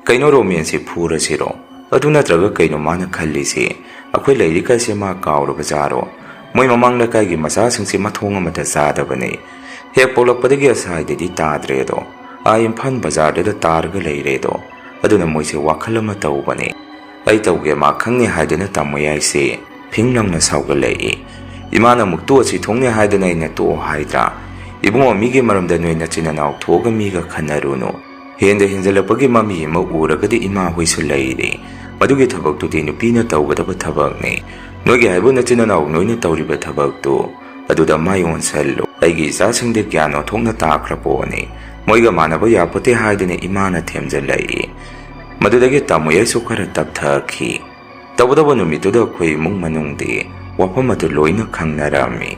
"ꯀꯩꯅꯣ, ꯔꯣꯃꯦꯟꯁꯤ ꯐꯨꯔꯁꯤꯔꯣ? ꯑꯗꯨ ꯅꯠꯇ꯭ꯔꯒ ꯀꯩꯅꯣ ꯃꯥꯅ ꯈꯜꯂꯤꯁꯤ? ꯑꯩꯈꯣꯏ ꯂꯩꯔꯤꯀꯥꯏꯁꯦ ꯃꯥ ꯀꯥꯎꯔꯕ ꯖꯥꯔꯣ? ꯃꯣꯏ ꯃꯃꯥꯡ ꯂꯩꯀꯥꯏꯒꯤ ꯃꯆꯥꯁꯤꯡꯁꯤ ꯃꯊꯣꯡ ꯑꯃꯠꯇ ꯆꯥꯗꯕꯅꯤ꯫ ꯍꯦꯛ ꯄꯣꯛꯂꯛꯄꯗꯒꯤ ꯑꯁꯥꯏꯗꯗꯤ ꯇꯥꯗ꯭ꯔꯦꯗꯣ, ꯑꯥ ꯏꯝꯐꯥꯜ ꯕꯖꯥꯔꯗꯨꯗ ꯇꯥꯔꯒ ꯂꯩꯔꯦꯗꯣ꯫ ꯑꯗꯨꯅ ꯃꯣꯏꯁꯦ ꯋꯥꯈꯜ ꯑꯃ ꯇꯧꯕꯅꯤ꯫ ꯑꯩ ꯇꯧꯒꯦ ꯃꯥ ꯈꯪꯅꯤ ꯍꯥꯏꯗꯨꯅ ꯇꯥꯃꯣ ꯌꯥꯏꯁꯦ ꯐꯤꯡ ꯂꯥꯎꯅ ꯁꯥꯎꯒꯠꯂꯛꯏ꯫ ꯏꯃꯥꯅ ꯑꯃꯨꯛ ꯇꯣꯛꯑꯁꯤ ꯊꯣꯛꯅꯤ ꯍꯥꯏꯗꯅ ꯑꯩꯅ ꯇꯣꯛꯑꯣ ꯍꯥꯏꯗ꯭ꯔꯥ? ꯏꯕꯨꯡꯉꯣ, ꯃꯤꯒꯤ ꯃꯔꯝꯗ ꯅꯣꯏ ꯅꯆꯤꯟ ꯅꯅꯥꯎ ꯊꯣꯛꯑꯒ ꯃꯤꯒ ꯈꯟꯅꯔꯨꯅꯨ꯫ ꯍꯦꯟꯗ ꯍꯦꯟꯖꯜꯂꯛꯄꯒꯤ ꯃꯃꯤ ꯑꯃ ꯎꯔꯒꯗꯤ ꯏꯃꯥ ꯍꯣꯏꯁꯨ ꯂꯩꯔꯤ꯫ ꯃꯗꯨꯒꯤ ꯊꯕꯛꯇꯨꯗꯤ ꯅꯨꯄꯤꯅ ꯇꯧꯒꯗꯕ ꯊꯕꯛꯅꯤ꯫ ꯅꯣꯏꯒꯤ ꯍꯥꯏꯕꯨ ꯅꯆꯤꯟ ꯅꯅꯥꯎ ꯅꯣꯏꯅ ꯇꯧꯔꯤꯕ ꯊꯕꯛꯇꯨ ꯑꯗꯨꯗ ꯃꯥꯏ ꯑꯣꯟꯁꯜꯂꯨ꯫ ꯑꯩꯒꯤ ꯏꯆꯥꯁꯤꯡꯗꯤ ꯒ꯭ꯌꯥꯟ ꯑꯣꯟꯊꯣꯛꯅ ꯇꯥꯈ꯭ꯔ ꯄꯣꯠꯅꯤ꯫ ꯃꯣꯏꯒ ꯃꯥꯟꯅꯕ ꯌꯥꯄꯣꯠꯇꯦ ꯍꯥꯏꯗꯨꯅ ꯏꯃꯥꯅ ꯊꯦꯝꯖꯤꯜꯂꯛꯏ꯫ ꯃꯗꯨꯗꯒꯤ ꯇꯥꯃꯣ ꯌꯥꯏꯁꯨ ꯈꯔ ꯇꯞꯊꯈꯤ꯫ ꯇꯧꯕꯇꯕꯨ ꯅꯨꯃꯤꯠꯇꯨꯗ ꯑꯩꯈꯣꯏ ꯏꯃꯨꯡ ꯃꯅꯨꯡꯗꯤ ꯋꯥꯐꯝ ꯑꯗꯨ ꯂꯣꯏꯅ ꯈꯪꯅꯔꯝꯃꯤ꯫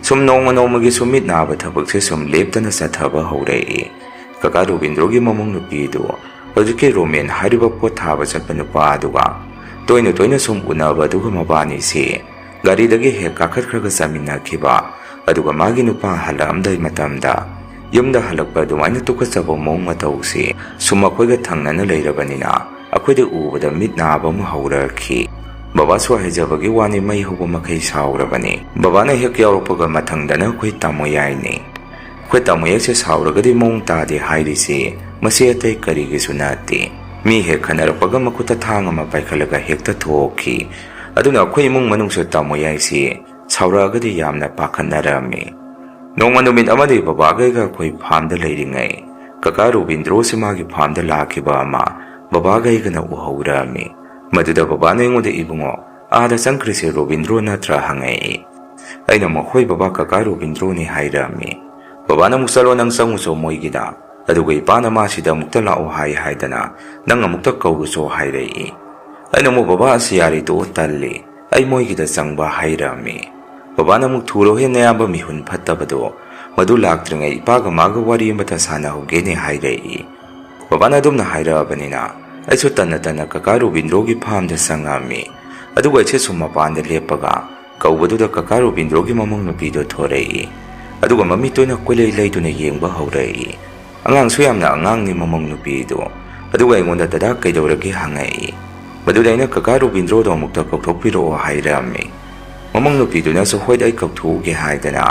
ꯁꯨꯝ ꯅꯣꯡꯃ ꯅꯣꯡꯃꯒꯤ ꯁꯨꯝ ꯃꯤꯠ ꯅꯥꯕ ꯊꯕꯛꯁꯦ ꯁꯨꯝ ꯂꯦꯞꯇꯅ ꯆꯠꯊꯕ ꯍꯧꯔꯛꯏ꯫ ꯀꯀꯥ ꯔꯣꯕꯤꯟꯗ꯭ꯔꯣꯒꯤ ꯃꯃꯧ ꯅꯨꯄꯤꯗꯨ ꯍꯧꯖꯤꯛꯀꯤ ꯔꯣꯃꯦꯟ ꯍꯥꯏꯔꯤꯕ ꯄꯣꯠ ꯊꯥꯕ ꯆꯠꯄ ꯅꯨꯄꯥ ꯑꯗꯨꯒ ꯇꯣꯏꯅ ꯇꯣꯏꯅ ꯁꯨꯝ ꯎꯅꯕ ꯑꯗꯨꯒ ꯃꯕꯥꯅꯤꯁꯤ ꯒꯥꯔꯤꯗꯒꯤ ꯍꯦꯛ ꯀꯥꯈꯠꯈ꯭ꯔꯒ ꯆꯥꯃꯤꯟꯅꯈꯤꯕ, ꯑꯗꯨꯒ ꯃꯥꯒꯤ ꯅꯨꯄꯥ ꯍꯜꯂꯛꯑꯝꯗꯥꯏ ꯃꯇꯝꯗ ꯌꯨꯝꯗ ꯍꯜꯂꯛꯄ ꯑꯗꯨꯃꯥꯏꯅ ꯇꯨꯀꯠꯆꯕ ꯃꯑꯣꯡ ꯃꯇꯧꯁꯤ ꯁꯨꯝ ꯑꯩꯈꯣꯏꯒ ꯊꯪꯅꯅ ꯂꯩꯔꯕꯅꯤꯅ ꯑꯩꯈꯣꯏꯗ ꯎꯕꯗ ꯃꯤꯠ ꯅꯥꯕ ꯑꯃ ꯍꯧꯔꯛꯈꯤ꯫ ꯕꯕꯥꯁꯨ ꯍꯥꯏꯖꯕꯒꯤ ꯋꯥꯅꯤ, ꯃꯩ ꯍꯧꯕ ꯃꯈꯩ ꯁꯥꯎꯔꯕꯅꯤ꯫ ꯕꯕꯥꯅ ꯍꯦꯛ ꯌꯥꯎꯔꯛꯄꯒ ꯃꯊꯪꯗꯅ ꯑꯩꯈꯣꯏ ꯇꯥꯃꯣ ꯌꯥꯏꯅꯤ꯫ ꯑꯩꯈꯣꯏ ꯇꯥꯃꯣ ꯌꯥꯏꯁꯦ ꯁꯥꯎꯔꯒꯗꯤ ꯃꯑꯣꯡ ꯇꯥꯗꯦ ꯍꯥꯏꯔꯤꯁꯤ ꯃꯁꯤ ꯑꯇꯩ ꯀꯔꯤꯒꯤꯁꯨ ꯅꯠꯇꯦ꯫ ꯃꯤ ꯍꯦꯛ ꯈꯟꯅꯔꯛꯄꯒ ꯃꯈꯨꯠꯇ ꯊꯥꯡ ꯑꯃ ꯄꯥꯏꯈꯠꯂꯒ ꯍꯦꯛꯇ ꯊꯣꯛꯈꯤ꯫ ꯑꯗꯨꯅ ꯑꯩꯈꯣꯏ ꯏꯃꯨꯡ ꯃꯅꯨꯡꯁꯨ ꯇꯥꯃꯣ ꯌꯥꯏꯁꯤ ꯁꯥꯎꯔꯛꯑꯒꯗꯤ ꯌꯥꯝꯅ ꯄꯥꯈꯠꯅꯔꯝꯃꯤ꯫ ꯅꯣꯡꯃ ꯅꯨꯃꯤꯠ ꯑꯃꯗꯤ ꯕꯕꯥꯒꯩꯒ ꯑꯩꯈꯣꯏ ꯐꯥꯔꯝꯗ ꯂꯩꯔꯤꯉꯩ ꯀꯀꯥ ꯔꯣꯕꯤꯟꯗ꯭ꯔꯣꯁꯤ ꯃꯥꯒꯤ ꯐꯥꯔꯝꯗ ꯂꯥꯛꯈꯤꯕ ꯑꯃ ꯕꯕꯥꯒꯩꯒꯅ ꯎꯍꯧꯔꯝꯃꯤ꯫ ꯃꯗꯨꯗ ꯕꯕꯥꯅ ꯑꯩꯉꯣꯟꯗ, "ꯏꯕꯨꯡꯉꯣ, ꯑꯥꯗ ꯆꯪꯈ꯭ꯔꯤꯁꯦ ꯔꯣꯕꯤꯟꯗ꯭ꯔꯣ ꯅꯠꯇ꯭ꯔꯥ?" ꯍꯪꯉꯛꯏ꯫ ꯑꯩꯅ, "ꯃꯈꯣꯏ ꯕꯕꯥ, ꯀꯀꯥ ꯔꯣꯕꯤꯟꯗ꯭ꯔꯣꯅꯤ" ꯍꯥꯏꯔꯝꯃꯤ꯫ ꯕꯕꯥꯅ ꯑꯃꯨꯛ, "ꯆꯠꯂꯣ, ꯅꯪ ꯆꯪꯉꯨꯆꯣ ꯃꯣꯏꯒꯤꯗ, ꯑꯗꯨꯒ ꯏꯄꯥꯅ ꯃꯥ ꯁꯤꯗ ꯑꯃꯨꯛꯇ ꯂꯥꯛꯑꯣ ꯍꯥꯏ ꯍꯥꯏꯗꯅ ꯅꯪ ꯑꯃꯨꯛꯇ ꯀꯧꯔꯨꯆꯣ" ꯍꯥꯏꯔꯛꯏ꯫ ꯑꯩꯅ ꯑꯃꯨꯛ, "ꯕꯕꯥ, ꯑꯁ ꯌꯥꯔꯦ ꯇꯣꯛꯑꯣ, ꯇꯜꯂꯤ, ꯑꯩ ꯃꯣꯏꯒꯤꯗ ꯆꯪꯕ" ꯍꯥꯏꯔꯝꯃꯤ꯫ ꯕꯕꯥꯅ ꯑꯃꯨꯛ "ꯊꯨꯔꯣꯍꯦ ꯅꯌꯥꯝꯕ ꯃꯤꯍꯨꯟ ꯐꯠꯇꯕꯗꯣ, ꯃꯗꯨ ꯂꯥꯛꯇ꯭ꯔꯤꯉꯩ ꯏꯄꯥꯒ ꯃꯥꯒ ꯋꯥꯔꯤ ꯑꯃꯇ ꯁꯥꯟꯅꯍꯧꯒꯦꯅꯦ" ꯍꯥꯏꯔꯛꯏ꯫ ꯕꯕꯥꯅ ꯑꯗꯨꯝꯅ ꯍꯥꯏꯔꯛꯑꯕꯅꯤꯅ ꯑꯩꯁꯨ ꯇꯟꯅ ꯇꯟꯅ ꯀꯀꯥ ꯔꯣꯕꯤꯟꯗ꯭ꯔꯣꯒꯤ ꯐꯥꯝꯗ ꯆꯪꯉꯛꯑꯝꯃꯤ꯫ ꯑꯗꯨꯒ ꯑꯩꯁꯦ ꯁꯨꯝ ꯃꯄꯥꯟꯗ ꯂꯦꯞꯄꯒ ꯀꯧꯕꯗꯨꯗ ꯀꯀꯥ ꯔꯣꯕꯤꯟꯗ꯭ꯔꯣꯒꯤ ꯃꯃꯧ ꯅꯨꯄꯤꯗꯣ ꯊꯣꯔꯛꯏ꯫ ꯑꯗꯨꯒ ꯃꯃꯤꯠꯇꯨꯅ ꯀꯣꯏꯂꯩ ꯂꯩꯗꯨꯅ ꯌꯦꯡꯕ ꯍꯧꯔꯛꯏ꯫ ꯑꯉꯥꯡꯁꯨ ꯌꯥꯝꯅ ꯑꯉꯥꯡꯅꯤ ꯃꯃꯧ ꯅꯨꯄꯤꯗꯣ꯫ ꯑꯗꯨꯒ ꯑꯩꯉꯣꯟꯗ "ꯗꯗꯥ ꯀꯩꯗꯧꯔꯒꯦ?" ꯍꯪꯉꯛꯏ꯫ ꯃꯗꯨꯗ ꯑꯩꯅ "ꯀꯀꯥ ꯔꯣꯕꯤꯟꯗ꯭ꯔꯣꯗꯣ ꯑꯃꯨꯛꯇ ꯀꯧꯊꯣꯛꯄꯤꯔꯛꯑꯣ" ꯍꯥꯏꯔꯝꯃꯤ꯫ ꯃꯃꯧ ꯅꯨꯄꯤꯗꯨꯅꯁꯨ "ꯍꯣꯏꯗ, ꯑꯩ ꯀꯧꯊꯣꯛꯎꯒꯦ" ꯍꯥꯏꯗꯅ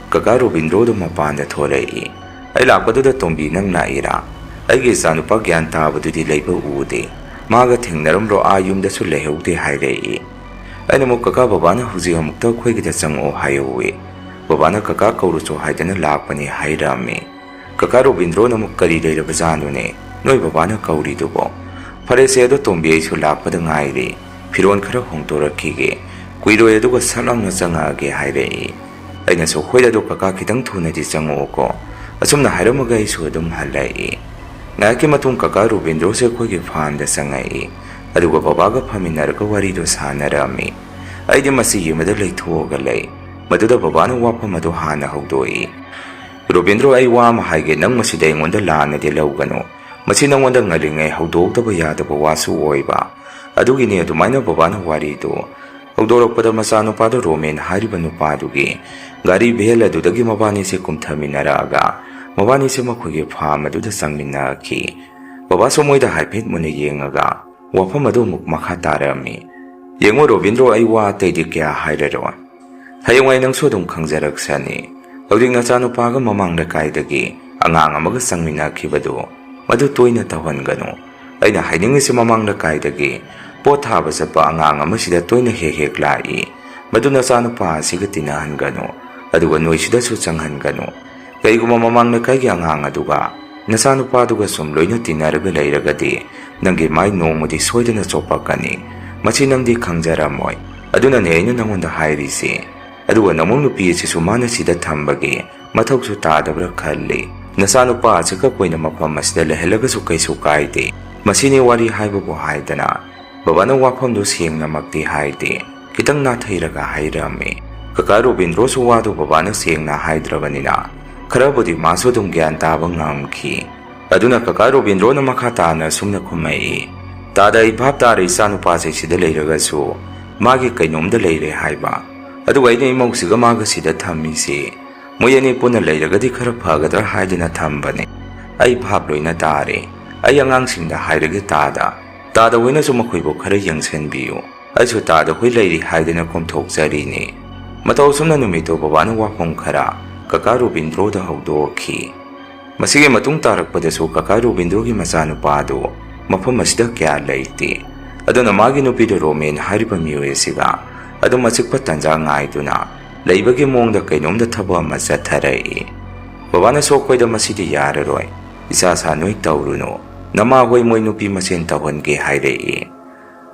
ꯀꯀꯥ ꯔꯣꯕꯤꯟꯗ꯭ꯔꯣꯗꯣ ꯃꯄꯥꯟꯗ ꯊꯣꯔꯛꯏ꯫ ꯑꯩ ꯂꯥꯛꯄꯗꯨꯗ "ꯇꯣꯝꯕꯤ, ꯅꯪ ꯂꯥꯛꯏꯔꯥ? ꯑꯩꯒꯤ ꯏꯆꯥꯅꯨꯄꯥ ꯒ꯭ꯌꯥꯟ ꯇꯥꯕꯗꯨꯗꯤ ꯂꯩꯕ ꯎꯗꯦ꯫ ꯃꯥꯒ ꯊꯦꯡꯅꯔꯝꯂꯣ? ꯑꯥ ꯌꯨꯝꯗꯁꯨ ꯂꯩꯍꯧꯗꯦ" ꯍꯥꯏꯔꯛꯏ꯫ ꯑꯩꯅ ꯑꯃꯨꯛ "ꯀꯀꯥ, ꯕꯕꯥꯅ ꯍꯧꯖꯤꯛ ꯑꯃꯨꯛꯇ ꯑꯩꯈꯣꯏꯒꯤꯗ ꯆꯪꯉꯛꯑꯣ ꯍꯥꯏꯍꯧꯋꯤ꯫ ꯕꯕꯥꯅ ꯀꯀꯥ ꯀꯧꯔꯨꯆꯣ ꯍꯥꯏꯗꯅ ꯂꯥꯛꯄꯅꯤ" ꯍꯥꯏꯔꯝꯃꯤ꯫ ꯀꯀꯥ ꯔꯣꯕꯤꯟꯗ꯭ꯔꯣꯅ ꯑꯃꯨꯛ "ꯀꯔꯤ ꯂꯩꯔꯕꯖꯥꯠꯅꯣꯅꯦ ꯅꯣꯏ ꯕꯕꯥꯅ ꯀꯧꯔꯤꯗꯨꯕꯣ?" "ꯐꯔꯦꯁꯦ, ꯑꯗꯣ ꯇꯣꯝꯕꯤ, ꯑꯩꯁꯨ ꯂꯥꯛꯄꯗ ꯉꯥꯏꯔꯤ, ꯐꯤꯔꯣꯜ ꯈꯔ ꯍꯣꯡꯗꯣꯔꯛꯈꯤꯒꯦ, ꯀꯨꯏꯔꯣꯏ, ꯑꯗꯨꯒ ꯁꯠ ꯂꯥꯎꯅ ꯆꯪꯉꯛꯑꯒꯦ" ꯍꯥꯏꯔꯛꯏ꯫ ꯑꯩꯅꯁꯨ "ꯍꯣꯏ, ꯑꯗꯣ ꯀꯀꯥ, ꯈꯤꯇꯪ ꯊꯨꯅꯗꯤ ꯆꯪꯉꯛꯎꯀꯣ"꯫ ꯑꯁꯨꯝꯅ ꯍꯥꯏꯔꯝꯃꯒ ꯑꯩꯁꯨ ꯑꯗꯨꯝ ꯍꯜꯂꯛꯏ꯫ ꯉꯥꯏꯍꯥꯛꯀꯤ ꯃꯇꯨꯡ ꯀꯀꯥ ꯔꯣꯕꯤꯟꯗ꯭ꯔꯣꯁꯦ ꯑꯩꯈꯣꯏꯒꯤ ꯐꯥꯔꯝꯗ ꯆꯪꯉꯛꯏ꯫ ꯑꯗꯨꯒ ꯕꯕꯥꯒ ꯐꯝꯃꯤꯟꯅꯔꯒ ꯋꯥꯔꯤꯗꯣ ꯁꯥꯟꯅꯔꯝꯃꯤ꯫ ꯑꯩꯗꯤ ꯃꯁꯤ ꯌꯦꯡꯕꯗ ꯂꯩꯊꯣꯛꯑꯒ ꯂꯩ꯫ ꯃꯗꯨꯗ ꯕꯕꯥꯅ ꯋꯥꯐꯝ ꯑꯗꯨ ꯍꯥꯟꯅ ꯍꯧꯗꯣꯛꯏ꯫ "ꯔꯣꯕꯤꯟꯗ꯭ꯔꯣ, ꯑꯩ ꯋꯥ ꯑꯃ ꯍꯥꯏꯒꯦ, ꯅꯪ ꯃꯁꯤꯗ ꯑꯩꯉꯣꯟꯗ ꯂꯥꯟꯅꯗꯤ ꯂꯧꯒꯅꯨ꯫ ꯃꯁꯤ ꯅꯪꯉꯣꯟꯗ ꯉꯜꯂꯤꯉꯩ ꯍꯧꯗꯣꯛꯍꯧꯗꯕ ꯌꯥꯗꯕ ꯋꯥꯁꯨ ꯑꯣꯏꯕ꯫ ꯑꯗꯨꯒꯤꯅꯤ ꯑꯗꯨꯃꯥꯏꯅ ꯕꯕꯥꯅ ꯋꯥꯔꯤꯗꯨ ꯍꯧꯗꯣꯔꯛꯄꯗ ꯃꯆꯥꯅꯨꯄꯥꯗꯣ ꯔꯣꯃꯦꯟ ꯍꯥꯏꯔꯤꯕ ꯅꯨꯄꯥꯗꯨꯒꯤ ꯒꯥꯔꯤ ꯚꯦꯟ ꯑꯗꯨꯗꯒꯤ ꯃꯕꯥꯅꯤꯁꯦ ꯀꯨꯝꯊꯃꯤꯟꯅꯔꯛꯑꯒ ꯃꯕꯥꯅꯤꯁꯦ ꯃꯈꯣꯏꯒꯤ ꯐꯥꯔꯝ ꯑꯗꯨꯗ ꯆꯪꯃꯤꯟꯅꯈꯤ"꯫ ꯕꯕꯥꯁꯨ ꯃꯣꯏꯗ ꯍꯥꯏꯐꯦꯠ ꯃꯨꯟꯅ ꯌꯦꯡꯉꯒ ꯋꯥꯐꯝ ꯑꯗꯨ ꯑꯃꯨꯛ ꯃꯈꯥ ꯇꯥꯔꯛꯑꯝꯃꯤ꯫ "ꯌꯦꯡꯉꯣ ꯔꯣꯕꯤꯟꯗ꯭ꯔꯣ, ꯑꯩ ꯋꯥ ꯑꯇꯩꯗꯤ ꯀꯌꯥ ꯍꯥꯏꯔꯔꯣꯏ꯫ ꯍꯌꯦꯡꯋꯥꯏ ꯅꯪꯁꯨ ꯑꯗꯨꯝ ꯈꯪꯖꯔꯛꯁꯅꯤ꯫ ꯍꯧꯖꯤꯛ ꯅꯆꯥꯅꯨꯄꯥꯒ ꯃꯃꯥꯡ ꯂꯩꯀꯥꯏꯗꯒꯤ ꯑꯉꯥꯡ ꯑꯃꯒ ꯆꯪꯃꯤꯟꯅꯈꯤꯕꯗꯨ, ꯃꯗꯨ ꯇꯣꯏꯅ ꯇꯧꯍꯟꯒꯅꯨ꯫ ꯑꯩꯅ ꯍꯥꯏꯅꯤꯡꯉꯤꯁꯤ, ꯃꯃꯥꯡ ꯂꯩꯀꯥꯏꯗꯒꯤ ꯄꯣꯠ ꯊꯥꯕ ꯆꯠꯄ ꯑꯉꯥꯡ ꯑꯃꯁꯤꯗ ꯇꯣꯏꯅ ꯍꯦꯛ ꯍꯦꯛ ꯂꯥꯛꯏ꯫ ꯃꯗꯨ ꯅꯆꯥꯅꯨꯄꯥ ꯑꯁꯤꯒ ꯇꯤꯟꯅꯍꯟꯒꯅꯨ, ꯑꯗꯨꯒ ꯅꯣꯏꯁꯤꯗꯁꯨ ꯆꯪꯍꯟꯒꯅꯨ꯫ ꯀꯩꯒꯨꯝꯕ ꯃꯃꯥꯡ ꯂꯩꯀꯥꯏꯒꯤ ꯑꯉꯥꯡ ꯑꯗꯨꯒ ꯅꯆꯥꯅꯨꯄꯥꯗꯨꯒ ꯁꯨꯝ ꯂꯣꯏꯅ ꯇꯤꯟꯅꯔꯒ ꯂꯩꯔꯒꯗꯤ, ꯅꯪꯒꯤ ꯃꯥꯏ ꯅꯣꯡꯃꯗꯤ ꯁꯣꯏꯗꯅ ꯆꯣꯞꯄꯛꯀꯅꯤ꯫ ꯃꯁꯤ ꯅꯪꯗꯤ ꯈꯪꯖꯔꯝꯃꯣꯏ꯫ ꯑꯗꯨꯅꯅꯦ ꯑꯩꯅ ꯅꯪꯉꯣꯟꯗ ꯍꯥꯏꯔꯤꯁꯦ꯫ ꯑꯗꯨꯒ ꯅꯃꯧ ꯅꯨꯄꯤ ꯑꯁꯤꯁꯨ ꯃꯥꯅ ꯁꯤꯗ ꯊꯝꯕꯒꯤ ꯃꯊꯧꯁꯨ ꯇꯥꯗꯕ꯭ꯔꯥ ꯈꯜꯂꯤ꯫ ꯅꯆꯥꯅꯨꯄꯥ ꯑꯁꯤꯒ ꯀꯣꯏꯅ ꯃꯐꯝ ꯑꯁꯤꯗ ꯂꯩꯍꯜꯂꯒꯁꯨ ꯀꯩꯁꯨ ꯀꯥꯏꯗꯦ꯫ ꯃꯁꯤꯅꯤ ꯋꯥꯔꯤ ꯍꯥꯏꯕꯕꯨ" ꯍꯥꯏꯗꯅ ꯕꯕꯥꯅ ꯋꯥꯐꯝꯗꯨ ꯁꯦꯡꯅꯃꯛꯇꯤ ꯍꯥꯏꯗꯦ, ꯈꯤꯇꯪ ꯅꯥꯊꯩꯔꯒ ꯍꯥꯏꯔꯝꯃꯤ꯫ ꯀꯀꯥ ꯔꯣꯕꯤꯟꯗ꯭ꯔꯣꯁꯨ ꯋꯥꯗꯨ ꯕꯕꯥꯅ ꯁꯦꯡꯅ ꯍꯥꯏꯗ꯭ꯔꯕꯅꯤꯅ ꯈꯔꯕꯨꯗꯤ ꯃꯥꯁꯨ ꯑꯗꯨꯝ ꯒ꯭ꯌꯥꯟ ꯇꯥꯕ ꯉꯝꯈꯤ꯫ ꯑꯗꯨꯅ ꯀꯀꯥ ꯔꯣꯕꯤꯟꯗ꯭ꯔꯣꯅ ꯃꯈꯥ ꯇꯥꯅ ꯑꯁꯨꯝꯅ ꯈꯨꯝꯃꯛꯏ, "ꯇꯥꯗ, ꯑꯩ ꯚꯥꯞ ꯇꯥꯔꯦ, ꯏꯆꯥꯅꯨꯄꯥꯁꯦ ꯁꯤꯗ ꯂꯩꯔꯒꯁꯨ ꯃꯥꯒꯤ ꯀꯩꯅꯣꯝꯗ ꯂꯩꯔꯦ ꯍꯥꯏꯕ꯫ ꯑꯗꯨꯒ ꯑꯩꯅ ꯏꯃꯧꯁꯤꯒ ꯃꯥꯒ ꯁꯤꯗ ꯊꯝꯃꯤꯁꯦ ꯃꯣꯏ ꯑꯅꯤ ꯄꯨꯟꯅ ꯂꯩꯔꯒꯗꯤ ꯈꯔ ꯐꯒꯗ꯭ꯔꯥ ꯍꯥꯏꯗꯅ ꯊꯝꯕꯅꯦ꯫ ꯑꯩ ꯚꯥꯞ ꯂꯣꯏꯅ ꯇꯥꯔꯦ꯫ ꯑꯩ ꯑꯉꯥꯡꯁꯤꯡꯗ ꯍꯥꯏꯔꯒꯦ ꯇꯥꯗ꯫ ꯇꯥꯗ ꯍꯣꯏꯅꯁꯨ ꯃꯈꯣꯏꯕꯨ ꯈꯔ ꯌꯦꯡꯁꯤꯟꯕꯤꯌꯨ꯫ ꯑꯩꯁꯨ ꯇꯥꯗ ꯍꯣꯏ ꯂꯩꯔꯤ ꯍꯥꯏꯗꯅ ꯀꯣꯝꯊꯣꯛꯆꯔꯤꯅꯦ꯫" ꯃꯇꯧ ꯑꯁꯨꯝꯅ ꯅꯨꯃꯤꯠꯇꯨ ꯕꯕꯥꯅ ꯋꯥꯐꯝ ꯈꯔ ꯀꯀꯥ ꯔꯣꯕꯤꯟꯗ꯭ꯔꯣꯗ ꯍꯧꯗꯣꯛꯈꯤ꯫ ꯃꯁꯤꯒꯤ ꯃꯇꯨꯡ ꯇꯥꯔꯛꯄꯗꯁꯨ ꯀꯀꯥ ꯔꯣꯕꯤꯟꯗ꯭ꯔꯣꯒꯤ ꯃꯆꯥꯅꯨꯄꯥꯗꯨ ꯃꯐꯝ ꯑꯁꯤꯗ ꯀꯌꯥ ꯂꯩꯇꯦ꯫ ꯑꯗꯨꯅ ꯃꯥꯒꯤ ꯅꯨꯄꯤꯗꯨ ꯔꯣꯃꯦꯟ ꯍꯥꯏꯔꯤꯕ ꯃꯤꯑꯣꯏ ꯑꯁꯤꯒ ꯑꯗꯨꯝ ꯑꯆꯤꯛꯄ ꯇꯥꯟꯖꯥ ꯉꯥꯏꯗꯨꯅ ꯂꯩꯕꯒꯤ ꯃꯑꯣꯡꯗ ꯀꯩꯅꯣꯝꯗ ꯊꯕꯛ ꯑꯃ ꯆꯠꯊꯔꯛꯏ꯫ ꯕꯕꯥꯅꯁꯨ ꯑꯩꯈꯣꯏꯗ "ꯃꯁꯤꯗꯤ ꯌꯥꯔꯔꯣꯏ, ꯏꯆꯥ ꯁꯥ ꯅꯣꯏ ꯇꯧꯔꯨꯅꯨ, ꯅꯃꯥ ꯍꯣꯏ ꯃꯣꯏ ꯅꯨꯄꯤ ꯃꯁꯦꯟ ꯇꯧꯍꯟꯒꯦ" ꯍꯥꯏꯔꯛꯏ꯫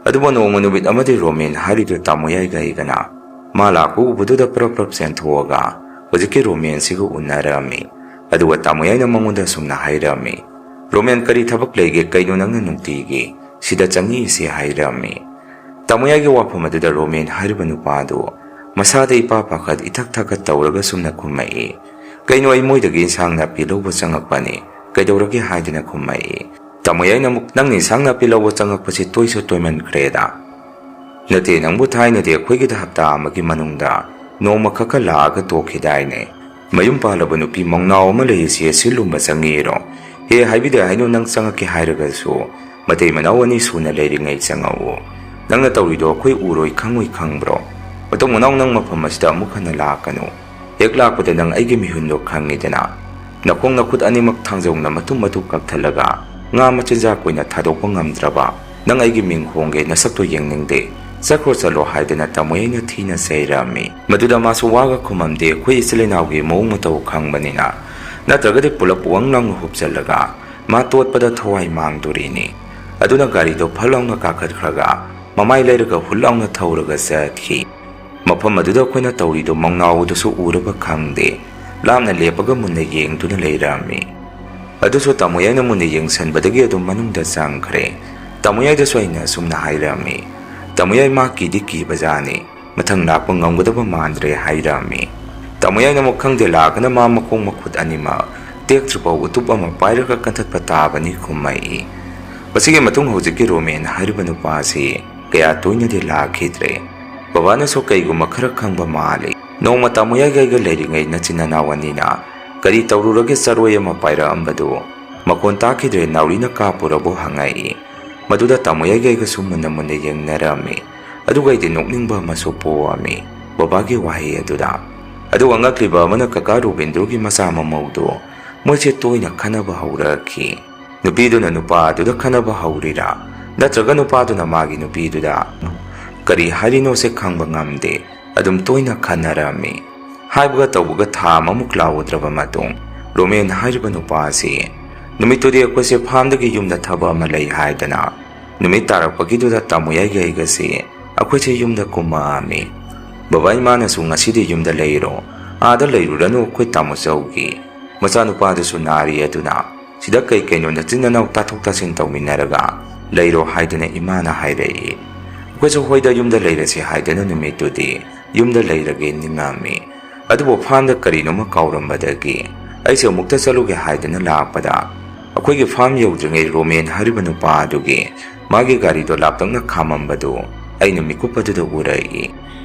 ꯑꯗꯨꯕꯨ ꯅꯣꯡꯃ ꯅꯨꯃꯤꯠ ꯑꯃꯗꯤ ꯔꯣꯃꯦꯟ ꯍꯥꯏꯔꯤꯗꯨ ꯇꯥꯃꯣꯌꯥꯏꯒ ꯑꯩꯒꯅ ꯃꯥ ꯂꯥꯛꯄ ꯎꯕꯗꯨꯗ ꯄ꯭ꯔꯞ ꯄ꯭ꯔꯞ ꯆꯦꯟꯊꯣꯛꯑꯒ ꯍꯧꯖꯤꯛꯀꯤ ꯔꯣꯃꯦꯟꯁꯤꯒ ꯎꯅꯔꯝꯃꯤ꯫ ꯑꯗꯨꯒ ꯇꯥꯃꯣꯌꯥꯏꯅ ꯃꯉꯣꯟꯗ ꯑꯁꯨꯝꯅ ꯍꯥꯏꯔꯝꯃꯤ, "ꯔꯣꯃꯦꯟ, ꯀꯔꯤ ꯊꯕꯛ ꯂꯩꯒꯦ? ꯀꯩꯅꯣ ꯅꯪꯅ ꯅꯨꯡꯇꯤꯒꯤ ꯁꯤꯗ ꯆꯪꯉꯛꯏꯁꯦ?" ꯍꯥꯏꯔꯝꯃꯤ꯫ ꯇꯥꯃꯣꯌꯥꯏꯒꯤ ꯋꯥꯐꯝ ꯑꯗꯨꯗ ꯔꯣꯃꯦꯟ ꯍꯥꯏꯔꯤꯕ ꯅꯨꯄꯥꯗꯨ ꯃꯁꯥꯗ ꯏꯄꯥ ꯄꯥꯈꯠ ꯏꯊꯛ ꯊꯛꯀꯠ ꯇꯧꯔꯒ ꯁꯨꯝꯅ ꯈꯨꯝꯃꯛꯏ, "ꯀꯩꯅꯣ, ꯑꯩ ꯃꯣꯏꯗꯒꯤ ꯏꯟꯁꯥꯡ ꯅꯥꯄꯤ ꯂꯧꯕ ꯆꯪꯉꯛꯄꯅꯤ, ꯀꯩꯗꯧꯔꯒꯦ?" ꯍꯥꯏꯗꯅ ꯈꯨꯝꯃꯛꯏ꯫ ꯇꯥꯃꯣꯌꯥꯏꯅ ꯑꯃꯨꯛ, "ꯅꯪꯅ ꯏꯟꯁꯥꯡ ꯅꯥꯄꯤ ꯂꯧꯕ ꯆꯪꯉꯛꯄꯁꯤ ꯇꯣꯏꯁꯨ ꯇꯣꯏꯃꯟꯈ꯭ꯔꯦꯗ꯫ ꯅꯠꯇꯦ, ꯅꯪꯕꯨ ꯊꯥꯏꯅꯗꯤ ꯑꯩꯈꯣꯏꯒꯤꯗ ꯍꯞꯇꯥ ꯑꯃꯒꯤ ꯃꯅꯨꯡꯗ ꯅꯣꯡꯃ ꯈꯛꯀ ꯂꯥꯛꯑꯒ ꯇꯣꯛꯈꯤꯗꯥꯏꯅꯦ? ꯃꯌꯨꯝ ꯄꯥꯜꯂꯕ ꯅꯨꯄꯤ ꯃꯧꯅꯥꯎ ꯑꯃ ꯂꯩꯔꯤꯁꯤ ꯑꯁꯤ ꯂꯨꯝꯕ ꯆꯪꯉꯤꯔꯣ? ꯍꯦ, ꯍꯥꯏꯕꯤꯗꯦ ꯍꯥꯏꯅꯣ, ꯅꯪ ꯆꯪꯉꯛꯀꯦ ꯍꯥꯏꯔꯒꯁꯨ ꯃꯇꯩ ꯃꯅꯥꯎ ꯑꯅꯤ ꯁꯨꯅ ꯂꯩꯔꯤꯉꯩ ꯆꯪꯉꯛꯎ꯫ ꯅꯪꯅ ꯇꯧꯔꯤꯗꯣ ꯑꯩꯈꯣꯏ ꯎꯔꯣꯏ ꯈꯪꯉꯣꯏ ꯈꯪꯕ꯭ꯔꯣ? ꯃꯇꯨꯡ ꯃꯅꯥꯎ ꯅꯪ ꯃꯐꯝ ꯑꯁꯤꯗ ꯑꯃꯨꯛ ꯍꯟꯅ ꯂꯥꯛꯀꯅꯨ꯫ ꯍꯦꯛ ꯂꯥꯛꯄꯗ ꯅꯪ ꯑꯩꯒꯤ ꯃꯤꯍꯨꯟꯗꯣ ꯈꯪꯉꯤꯗꯅ꯫ ꯅꯈꯣꯡ ꯅꯈꯨꯠ ꯑꯅꯤꯃꯛ ꯊꯥꯡꯖꯧꯅ ꯃꯇꯨꯝ ꯃꯇꯨꯝ ꯀꯛꯊꯠꯂꯒ ꯉꯥ ꯃꯆꯤꯟꯖꯥꯛ ꯑꯣꯏꯅ ꯊꯥꯗꯣꯛꯄ ꯉꯝꯗ꯭ꯔꯕ ꯅꯪ ꯑꯩꯒꯤ ꯃꯤꯡ ꯍꯣꯡꯒꯦ, ꯅꯁꯛꯇꯣ ꯌꯦꯡꯅꯤꯡꯗꯦ꯫ ꯆꯠꯈ꯭ꯔꯣ ꯆꯠꯂꯣ" ꯍꯥꯏꯗꯅ ꯇꯥꯃꯣꯌꯥꯏꯅ ꯊꯤꯅ ꯆꯩꯔꯝꯃꯤ꯫ ꯃꯗꯨꯗ ꯃꯥꯁꯨ ꯋꯥꯒ ꯈꯨꯝꯃꯝꯗꯦ, ꯑꯩꯈꯣꯏ ꯏꯆꯤꯜ ꯏꯅꯥꯎꯒꯤ ꯃꯑꯣꯡ ꯃꯇꯧ ꯈꯪꯕꯅꯤꯅ꯫ ꯅꯠꯇ꯭ꯔꯒꯗꯤ ꯄꯨꯂꯞ ꯋꯪ ꯂꯥꯎꯅ ꯍꯨꯞꯆꯜꯂꯒ ꯃꯥ ꯇꯣꯠꯄꯗ ꯊꯋꯥꯏ ꯃꯥꯡꯗꯣꯔꯤꯅꯤ꯫ ꯑꯗꯨꯅ ꯒꯥꯔꯤꯗꯣ ꯐꯠ ꯂꯥꯎꯅ ꯀꯥꯈꯠꯈ꯭ꯔꯒ ꯃꯃꯥꯏ ꯂꯩꯔꯒ ꯍꯨꯠ ꯂꯥꯎꯅ ꯊꯧꯔꯒ ꯆꯠꯈꯤ꯫ ꯃꯐꯝ ꯑꯗꯨꯗ ꯑꯩꯈꯣꯏꯅ ꯇꯧꯔꯤꯗꯣ ꯃꯧꯅꯥꯎꯗꯨꯁꯨ ꯎꯔꯕ ꯈꯪꯗꯦ, ꯂꯥꯞꯅ ꯂꯦꯞꯄꯒ ꯃꯨꯟꯅ ꯌꯦꯡꯗꯨꯅ ꯂꯩꯔꯝꯃꯤ꯫ ꯑꯗꯨꯁꯨ ꯇꯥꯃꯣꯌꯥꯏꯅ ꯃꯨꯟꯅ ꯌꯦꯡꯁꯟꯕꯗꯒꯤ ꯑꯗꯨꯝ ꯃꯅꯨꯡꯗ ꯆꯪꯈ꯭ꯔꯦ꯫ ꯇꯥꯃꯣꯌꯥꯏꯗꯁꯨ ꯑꯩꯅ ꯑꯁꯨꯝꯅ ꯍꯥꯏꯔꯝꯃꯤ, "ꯇꯥꯃꯣꯌꯥꯏ, ꯃꯥ ꯀꯤꯗꯤ ꯀꯤꯕꯖꯥꯠꯅꯤ, ꯃꯊꯪ ꯂꯥꯛꯄ ꯉꯝꯒꯗꯕ ꯃꯥꯟꯗ꯭ꯔꯦ ꯍꯥꯏꯔꯝꯃꯤ꯫ ꯇꯥꯃꯣ ꯌꯥꯏꯅ ꯑꯃꯨꯛ ꯈꯪꯗꯦ ꯂꯥꯛꯀꯅ ꯃꯥ ꯃꯈꯣꯡ ꯃꯈꯨꯠ ꯑꯅꯤꯃꯛ ꯇꯦꯛꯇ꯭ꯔꯤꯐꯥꯎ ꯎꯇꯨꯞ ꯑꯃ ꯄꯥꯏꯔꯒ ꯀꯟꯊꯠꯄ ꯇꯥꯕꯅꯤ ꯈꯨꯝꯃꯛꯏ꯫ ꯃꯁꯤꯒꯤ ꯃꯇꯨꯡ ꯍꯧꯖꯤꯛꯀꯤ ꯔꯣꯃꯦꯟ ꯍꯥꯏꯔꯤꯕ ꯅꯨꯄꯥ ꯑꯁꯤ ꯀꯌꯥ ꯇꯣꯏꯅꯗꯤ ꯂꯥꯛꯈꯤꯗ꯭ꯔꯦ꯫ ꯕꯕꯥꯅꯁꯨ ꯀꯩꯒꯨꯝꯕ ꯈꯔ ꯈꯪꯕ ꯃꯥꯜꯂꯤ꯫ ꯅꯣꯡꯃ ꯇꯥꯃꯣ ꯌꯥꯏꯒꯩꯒ ꯂꯩꯔꯤꯉꯩ ꯅꯆꯤꯟ ꯅꯅꯥꯎ ꯑꯅꯤꯅ ꯀꯔꯤ ꯇꯧꯔꯨꯔꯒꯦ ꯆꯔꯣꯏ ꯑꯃ ꯄꯥꯏꯔꯛꯑꯝꯕꯗꯨ ꯃꯈꯣꯟ ꯇꯥꯈꯤꯗ꯭ꯔꯦ ꯅꯥꯎꯔꯤꯅ ꯀꯥꯞꯄꯨꯔꯕꯣ ꯍꯪꯉꯛꯏ꯫ ꯃꯗꯨꯗ ꯇꯥꯃꯣ ꯌꯥꯏꯒꯩꯒꯁꯨ ꯃꯨꯟꯅ ꯃꯨꯟꯅ ꯌꯦꯡꯅꯔꯝꯃꯤ꯫ ꯑꯗꯨꯒ ꯑꯩꯗꯤ ꯅꯣꯛꯅꯤꯡꯕ ꯑꯃꯁꯨ ꯄꯣꯛꯑꯝꯃꯤ ꯕꯕꯥꯒꯤ ꯋꯥꯍꯩ ꯑꯗꯨꯗ꯫ ꯑꯗꯨꯒ ꯉꯛꯂꯤꯕ ꯑꯃꯅ ꯀꯀꯥ ꯔꯣꯕꯤꯟꯗ꯭ꯔꯣꯒꯤ ꯃꯆꯥ ꯃꯃꯧꯗꯨ ꯃꯣꯏꯁꯦ ꯇꯣꯏꯅ ꯈꯟꯅꯕ ꯍꯧꯔꯛꯈꯤ꯫ ꯅꯨꯄꯤꯗꯨꯅ ꯅꯨꯄꯥ ꯑꯗꯨꯗ ꯈꯟꯅꯕ ꯍꯧꯔꯤꯔꯥ, ꯅꯠꯇ꯭ꯔꯒ ꯅꯨꯄꯥꯗꯨꯅ ꯃꯥꯒꯤ ꯅꯨꯄꯤꯗꯨꯗ ꯀꯔꯤ ꯍꯥꯏꯔꯤꯅꯣꯁꯦ ꯈꯪꯕ ꯉꯝꯗꯦ꯫ ꯑꯗꯨꯝ ꯇꯣꯏꯅ ꯈꯟꯅꯔꯝꯃꯤ꯫ ꯍꯥꯏꯕꯒ ꯇꯧꯕꯒ ꯊꯥ ꯑꯃꯃꯨꯛ ꯂꯥꯎꯗ꯭ꯔꯕ ꯃꯇꯨꯡ ꯔꯣꯃꯦꯟ ꯍꯥꯏꯔꯤꯕ ꯅꯨꯄꯥ ꯑꯁꯤ ꯅꯨꯃꯤꯠꯇꯨꯗꯤ ꯑꯩꯈꯣꯏꯁꯦ ꯐꯥꯝꯗꯒꯤ ꯌꯨꯝꯗ ꯊꯕꯛ ꯑꯃ ꯂꯩ ꯍꯥꯏꯗꯅ ꯅꯨꯃꯤꯠ ꯇꯥꯔꯛꯄꯒꯤꯗꯨꯗ ꯇꯥꯃꯣ ꯌꯥꯏꯒꯩꯒꯁꯤ ꯑꯩꯈꯣꯏꯁꯦ ꯌꯨꯝꯗ ꯀꯨꯝꯃꯛꯑꯝꯃꯤ꯫ ꯕꯕꯥ ꯏꯃꯥꯅꯁꯨ ꯉꯁꯤꯗꯤ ꯌꯨꯝꯗ ꯂꯩꯔꯣ, ꯑꯥꯗ ꯂꯩꯔꯨꯔꯅꯨ ꯑꯩꯈꯣꯏ ꯇꯥꯃꯣ ꯆꯧꯒꯤ ꯃꯆꯥꯅꯨꯄꯥꯗꯨꯁꯨ ꯅꯥꯔꯤ ꯑꯗꯨꯅ ꯁꯤꯗ ꯀꯩ ꯀꯩꯅꯣ ꯅꯆꯤꯟ ꯅꯅꯥꯎ ꯇꯥꯊꯣꯛ ꯇꯥꯁꯤꯟ ꯇꯧꯃꯤꯟꯅꯔꯒ ꯂꯩꯔꯣ ꯍꯥꯏꯗꯨꯅ ꯏꯃꯥꯅ ꯍꯥꯏꯔꯛꯏ꯫ ꯑꯩꯈꯣꯏꯁꯨ ꯍꯣꯏꯗ ꯌꯨꯝꯗ ꯂꯩꯔꯁꯤ ꯍꯥꯏꯗꯅ ꯅꯨꯃꯤꯠꯇꯨꯗꯤ ꯌꯨꯝꯗ ꯂꯩꯔꯒꯦ ꯅꯤꯡꯉꯝꯃꯤ꯫ ꯑꯗꯨꯕꯨ ꯐꯥꯝꯗ ꯀꯔꯤꯅꯣꯃ ꯀꯥꯎꯔꯝꯕꯗꯒꯤ ꯑꯩꯁꯦ ꯑꯃꯨꯛꯇ ꯆꯠꯂꯨꯒꯦ ꯍꯥꯏꯗꯅ ꯂꯥꯛꯄꯗ ꯑꯩꯈꯣꯏꯒꯤ ꯐꯥꯝ ꯌꯧꯗ꯭ꯔꯤꯉꯩ ꯔꯣꯃꯦꯟ ꯍꯥꯏꯔꯤꯕ ꯅꯨꯄꯥ ꯑꯗꯨꯒꯤ ꯃꯥꯒꯤ ꯒꯥꯔꯤꯗꯣ ꯂꯥꯞꯇꯛꯅ ꯈꯥꯝꯃꯝꯕꯗꯨ ꯑꯩꯅ ꯃꯤꯀꯨꯞ ꯑꯗꯨꯗ ꯎꯔꯛꯏ꯫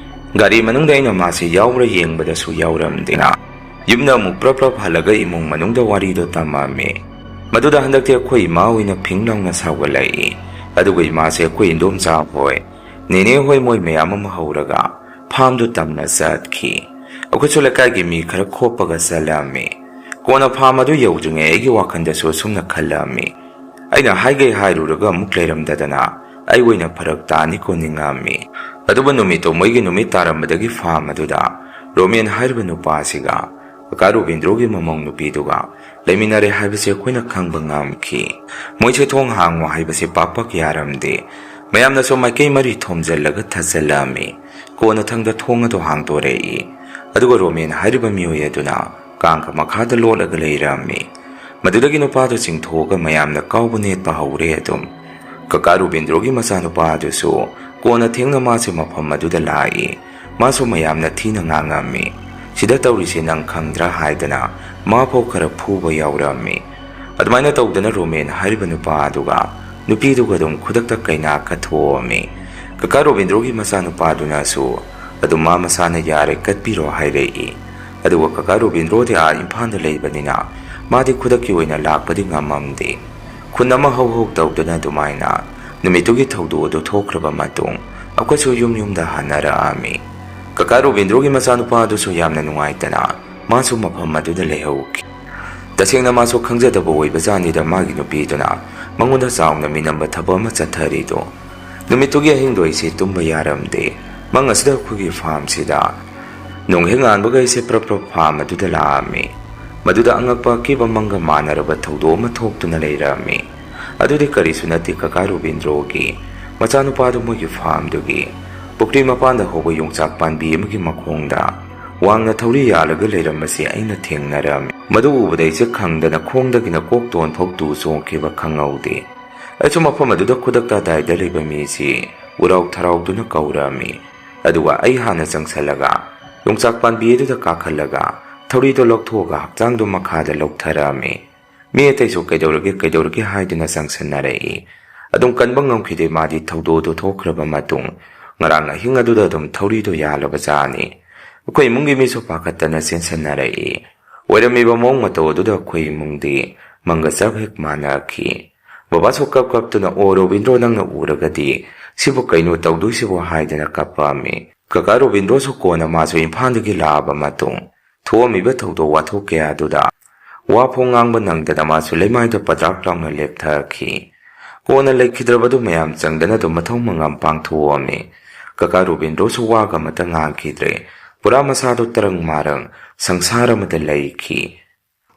ꯒꯥꯔꯤ ꯃꯅꯨꯡꯗ ꯑꯩꯅ ꯃꯥꯁꯦ ꯌꯥꯎꯕ꯭ꯔꯥ ꯌꯦꯡꯕꯗꯁꯨ ꯌꯥꯎꯔꯝꯗꯦꯅ ꯌꯨꯝꯗ ꯑꯃꯨꯛ ꯄ꯭ꯔꯞ ꯄ꯭ꯔꯞ ꯍꯜꯂꯒ ꯏꯃꯨꯡ ꯃꯅꯨꯡꯗ ꯋꯥꯔꯤꯗꯣ ꯇꯝꯃꯝꯃꯤ꯫ ꯃꯗꯨꯗ ꯍꯟꯗꯛꯇꯤ ꯑꯩꯈꯣꯏ ꯏꯃꯥ ꯍꯣꯏꯅ ꯐꯤꯡ ꯂꯥꯎꯅ ꯁꯥꯎꯒꯠꯂꯛꯏ꯫ ꯑꯗꯨꯒ ꯏꯃꯥꯁꯦ ꯑꯩꯈꯣꯏ ꯏꯟꯗꯣꯝꯆꯥ ꯍꯣꯏ, ꯅꯦꯅꯦ ꯍꯣꯏ ꯃꯣꯏ ꯃꯌꯥꯝ ꯑꯃ ꯍꯧꯔꯒ ꯐꯥꯝꯗꯨ ꯇꯝꯅ ꯆꯠꯈꯤ꯫ ꯑꯩꯈꯣꯏꯁꯨ ꯂꯩꯀꯥꯏꯒꯤ ꯃꯤ ꯈꯔ ꯈꯣꯞꯄꯒ ꯆꯠꯂꯝꯃꯤ꯫ ꯀꯣꯟꯅ ꯐꯥꯝ ꯑꯗꯨ ꯌꯧꯗ꯭ꯔꯤꯉꯩ ꯑꯩꯒꯤ ꯋꯥꯈꯜꯗꯁꯨ ꯑꯁꯨꯝꯅ ꯈꯜꯂꯝꯃꯤ, ꯑꯩꯅ ꯍꯥꯏꯒꯦ ꯍꯥꯏꯔꯨꯔꯒ ꯑꯃꯨꯛ ꯂꯩꯔꯝꯗꯗꯅ ꯑꯩ ꯑꯣꯏꯅ ꯐꯔꯛ ꯇꯥꯅꯤꯀꯣ ꯅꯤꯡꯉꯝꯃꯤ꯫ ꯑꯗꯨꯕꯨ ꯅꯨꯃꯤꯠꯇꯣ ꯃꯣꯏꯒꯤ ꯅꯨꯃꯤꯠ ꯇꯥꯔꯝꯕꯗꯒꯤ ꯐꯥꯝ ꯑꯗꯨꯗ ꯔꯣꯃꯦꯟ ꯍꯥꯏꯔꯤꯕ ꯅꯨꯄꯥ ꯑꯁꯤꯒ ꯀꯀꯥ ꯔꯣꯕꯤꯟꯗ꯭ꯔꯣꯒꯤ ꯃꯃꯧ ꯅꯨꯄꯤꯗꯨꯒ ꯂꯩꯃꯤꯟꯅꯔꯦ ꯍꯥꯏꯕꯁꯤ ꯑꯩꯈꯣꯏꯅ ꯈꯪꯕ ꯉꯝꯈꯤ꯫ ꯃꯣꯏꯁꯦ ꯊꯣꯡ ꯍꯥꯡꯉꯨ ꯍꯥꯏꯕꯁꯤ ꯄꯥꯛ ꯄꯥꯛ ꯌꯥꯔꯝꯗꯦ꯫ ꯃꯌꯥꯝꯅꯁꯨ ꯃꯥꯏꯀꯩ ꯃꯔꯤ ꯊꯣꯝꯖꯤꯜꯂꯒ ꯊꯥꯖꯤꯜꯂꯝꯃꯤ꯫ ꯀꯣꯟꯅꯊꯪꯗ ꯊꯣꯡ ꯑꯗꯨ ꯍꯥꯡꯗꯣꯔꯛꯏ꯫ ꯑꯗꯨꯒ ꯔꯣꯃꯦꯟ ꯍꯥꯏꯔꯤꯕ ꯃꯤꯑꯣꯏ ꯑꯗꯨꯅ ꯀꯥꯡꯒ ꯃꯈꯥꯗ ꯂꯣꯠꯂꯒ ꯂꯩꯔꯝꯃꯤ꯫ ꯃꯗꯨꯗꯒꯤ ꯅꯨꯄꯥꯗꯨ ꯆꯤꯡꯊꯣꯛꯑꯒ ꯃꯌꯥꯝꯅ ꯀꯥꯎꯕ ꯅꯦꯠꯄ ꯍꯧꯔꯦ꯫ ꯑꯗꯨꯝ ꯀꯀꯥ ꯔꯣꯕꯤꯟꯗ꯭ꯔꯣꯒꯤ ꯃꯆꯥꯅꯨꯄꯥ ꯑꯗꯨꯁꯨ ꯀꯣꯟꯅ ꯊꯦꯡꯅ ꯃꯥꯁꯦ ꯃꯐꯝ ꯑꯗꯨꯗ ꯂꯥꯛꯏ꯫ ꯃꯥꯁꯨ ꯃꯌꯥꯝꯅ ꯊꯤꯅ ꯉꯥꯡꯉꯝꯃꯤ꯫ "ꯁꯤꯗ ꯇꯧꯔꯤꯁꯦ ꯅꯪ ꯈꯪꯗ꯭ꯔꯥ?" ꯍꯥꯏꯗꯅ ꯃꯥꯐꯧ ꯈꯔ ꯐꯨꯕ ꯌꯥꯎꯔꯝꯃꯤ꯫ ꯑꯗꯨꯃꯥꯏꯅ ꯇꯧꯗꯅ ꯔꯣꯃꯦꯟ ꯍꯥꯏꯔꯤꯕ ꯅꯨꯄꯥ ꯑꯗꯨꯒ ꯅꯨꯄꯤꯗꯨꯒ ꯑꯗꯨꯝ ꯈꯨꯗꯛꯇ ꯀꯩꯅꯥ ꯀꯠꯊꯣꯛꯑꯝꯃꯤ꯫ ꯀꯀꯥ ꯔꯣꯕꯤꯟꯗ꯭ꯔꯣꯒꯤ ꯃꯆꯥꯅꯨꯄꯥꯗꯨꯅꯁꯨ ꯑꯗꯨꯝ ꯃꯥ ꯃꯁꯥꯅ "ꯌꯥꯔꯦ, ꯀꯠꯄꯤꯔꯣ" ꯍꯥꯏꯔꯛꯏ꯫ ꯑꯗꯨꯒ ꯀꯀꯥ ꯔꯣꯕꯤꯟꯗ꯭ꯔꯣꯗꯤ ꯑꯥ ꯏꯝꯐꯥꯜꯗ ꯂꯩꯕꯅꯤꯅ ꯃꯥꯗꯤ ꯈꯨꯗꯛꯀꯤ ꯑꯣꯏꯅ ꯂꯥꯛꯄꯗꯤ ꯉꯝꯃꯝꯗꯦ꯫ ꯈꯨꯟ ꯑꯃ ꯍꯧ ꯍꯧ ꯇꯧꯗꯨꯅ ꯑꯗꯨꯃꯥꯏꯅ ꯅꯨꯃꯤꯠꯇꯨꯒꯤ ꯊꯧꯗꯣꯛ ꯑꯗꯨ ꯊꯣꯛꯈ꯭ꯔꯕ ꯃꯇꯨꯡ ꯑꯩꯈꯣꯏꯁꯨ ꯌꯨꯝ ꯌꯨꯝꯗ ꯍꯟꯅꯔꯛꯑꯝꯃꯤ꯫ ꯀꯀꯥ ꯔꯣꯕꯤꯟꯗ꯭ꯔꯣꯒꯤ ꯃꯆꯥꯅꯨꯄꯥ ꯑꯗꯨꯁꯨ ꯌꯥꯝꯅ ꯅꯨꯡꯉꯥꯏꯇꯅ ꯃꯥꯁꯨ ꯃꯐꯝ ꯑꯗꯨꯗ ꯂꯩꯍꯧꯈꯤ꯫ ꯇꯁꯦꯡꯅ ꯃꯥꯁꯨ ꯈꯪꯖꯗꯕ ꯑꯣꯏꯕꯖꯥꯠꯅꯤꯗ ꯃꯥꯒꯤ ꯅꯨꯄꯤꯗꯨꯅ ꯃꯉꯣꯟꯗ ꯆꯥꯎꯅ ꯃꯤꯅꯝꯕ ꯊꯕꯛ ꯑꯃ ꯆꯠꯊꯔꯤꯗꯣ꯫ ꯅꯨꯃꯤꯠꯇꯨꯒꯤ ꯑꯍꯤꯡꯗꯣ ꯑꯩꯁꯦ ꯇꯨꯝꯕ ꯌꯥꯔꯝꯗꯦ꯫ ꯃꯪ ꯑꯁꯤꯗ ꯑꯩꯈꯣꯏꯒꯤ ꯐꯥꯔꯝꯁꯤꯗ ꯅꯣꯡ ꯍꯦꯛ ꯉꯥꯟꯕꯒ ꯑꯩꯁꯦ ꯄ꯭ꯔꯞ ꯄ꯭ꯔꯞ ꯐꯥꯔꯝ ꯑꯗꯨꯗ ꯂꯥꯛꯑꯝꯃꯤ꯫ ꯃꯗꯨꯗ ꯑꯉꯛꯄ ꯑꯀꯤꯕ ꯃꯪꯒ ꯃꯥꯟꯅꯔꯕ ꯊꯧꯗꯣꯛ ꯑꯃ ꯊꯣꯛꯇꯨꯅ ꯂꯩꯔꯝꯃꯤ꯫ ꯑꯗꯨꯗꯤ ꯀꯔꯤꯁꯨ ꯅꯠꯇꯦ, ꯀꯀꯥ ꯔꯣꯕꯤꯟꯗ꯭ꯔꯣꯒꯤ ꯃꯆꯥꯅꯨꯄꯥꯗꯨ ꯃꯣꯏꯒꯤ ꯐꯥꯔꯝꯗꯨꯒꯤ ꯄꯨꯈ꯭ꯔꯤ ꯃꯄꯥꯟꯗ ꯍꯧꯕ ꯌꯣꯡꯆꯥꯛ ꯄꯥꯝꯕꯤ ꯑꯃꯒꯤ ꯃꯈꯣꯡꯗ ꯋꯥꯡꯅ ꯊꯧꯔꯤ ꯌꯥꯜꯂꯒ ꯂꯩꯔꯝꯕꯁꯤ ꯑꯩꯅ ꯊꯦꯡꯅꯔꯝꯃꯤ꯫ ꯃꯗꯨ ꯎꯕꯗ ꯑꯩꯁꯦ ꯈꯪꯗꯅ ꯈꯣꯡꯗꯒꯤꯅ ꯀꯣꯛ ꯇꯣꯟ ꯐꯥꯎ ꯇꯨ ꯆꯣꯡꯈꯤꯕ ꯈꯪꯍꯧꯗꯦ꯫ ꯑꯩꯁꯨ ꯃꯐꯝ ꯑꯗꯨꯗ ꯈꯨꯗꯛꯇ ꯑꯗꯥꯏꯗ ꯂꯩꯕ ꯃꯤꯁꯤ ꯎꯔꯥꯎ ꯊꯔꯥꯎꯗꯨꯅ ꯀꯧꯔꯝꯃꯤ꯫ ꯑꯗꯨꯒ ꯑꯩ ꯍꯥꯟꯅ ꯆꯪꯁꯜꯂꯒ ꯌꯣꯡꯆꯥꯛ ꯄꯥꯝꯕꯤ ꯑꯗꯨꯗ ꯀꯥꯈꯠꯂꯒ ꯊꯧꯔꯤꯗꯣ ꯂꯧꯊꯣꯛꯑꯒ ꯍꯛꯆꯥꯡꯗꯣ ꯃꯈꯥꯗ ꯂꯧꯊꯔꯝꯃꯤ꯫ ꯃꯤ ꯑꯇꯩꯁꯨ "ꯀꯩꯗꯧꯔꯒꯦ, ꯀꯩꯗꯧꯔꯒꯦ?" ꯍꯥꯏꯗꯨꯅ ꯆꯪꯁꯟꯅꯔꯛꯏ꯫ ꯑꯗꯨꯝ ꯀꯟꯕ ꯉꯝꯈꯤꯗꯦ꯫ ꯃꯥꯗꯤ ꯊꯧꯗꯣꯛ ꯑꯗꯨ ꯊꯣꯛꯈ꯭ꯔꯕ ꯃꯇꯨꯡ ꯉꯔꯥꯡ ꯑꯍꯤꯡ ꯑꯗꯨꯗ ꯑꯗꯨꯝ ꯊꯧꯔꯤꯗꯣ ꯌꯥꯜꯂꯕ ꯖꯥꯠꯅꯤ꯫ ꯑꯩꯈꯣꯏ ꯏꯃꯨꯡꯒꯤ ꯃꯤꯁꯨ ꯄꯥꯈꯠꯇꯅ ꯆꯦꯟꯁꯟꯅꯔꯛꯏ꯫ ꯑꯣꯏꯔꯝꯃꯤꯕ ꯃꯑꯣꯡ ꯃꯇꯧ ꯑꯗꯨꯗ ꯑꯩꯈꯣꯏ ꯏꯃꯨꯡꯗꯤ ꯃꯪꯒ ꯆꯞ ꯍꯦꯛ ꯃꯥꯟꯅꯈꯤ꯫ ꯕꯕꯥꯁꯨ ꯀꯞ ꯀꯞꯇꯨꯅ, "ꯑꯣ ꯔꯣꯕꯤꯟꯗ꯭ꯔꯣ, ꯅꯪꯅ ꯎꯔꯒꯗꯤ ꯁꯤꯕꯨ ꯀꯩꯅꯣ ꯇꯧꯗꯣꯏꯁꯤꯕꯨ?" ꯍꯥꯏꯗꯅ ꯀꯞꯄꯝꯃꯤ꯫ ꯀꯀꯥ ꯔꯣꯕꯤꯟꯗ꯭ꯔꯣꯁꯨ ꯀꯣꯟꯅ ꯃꯥꯁꯨ ꯏꯝꯐꯥꯜꯗꯒꯤ ꯂꯥꯛꯑꯕ ꯃꯇꯨꯡ ꯊꯣꯛꯑꯝꯃꯤꯕ ꯊꯧꯗꯣꯛ ꯋꯥꯊꯣꯛ ꯀꯌꯥꯗꯨꯗ ꯋꯥ ꯐꯥꯎ ꯉꯥꯡꯕ ꯅꯪꯗꯅ ꯃꯥꯁꯨ ꯂꯩꯃꯥꯏꯗ ꯄꯗ꯭ꯔꯥꯛ ꯂꯥꯎꯅ ꯂꯦꯞꯊꯈꯤ꯫ ꯀꯣꯟꯅ ꯂꯩꯈꯤꯗ꯭ꯔꯕꯗꯨ ꯃꯌꯥꯝ ꯆꯪꯗꯅ ꯑꯗꯨꯝ ꯃꯊꯧ ꯃꯉꯝ ꯄꯥꯡꯊꯣꯛꯑꯝꯃꯤ꯫ ꯀꯀꯥ ꯔꯣꯕꯤꯟꯗ꯭ꯔꯣꯁꯨ ꯋꯥꯒ ꯑꯃꯠꯇ ꯉꯥꯡꯈꯤꯗ꯭ꯔꯦ꯫ ꯄꯨꯔꯥ ꯃꯁꯥꯗꯨ ꯇꯔꯪ ꯃꯥꯔꯪ ꯁꯪꯁꯥꯔ ꯑꯃꯗ ꯂꯩꯈꯤ꯫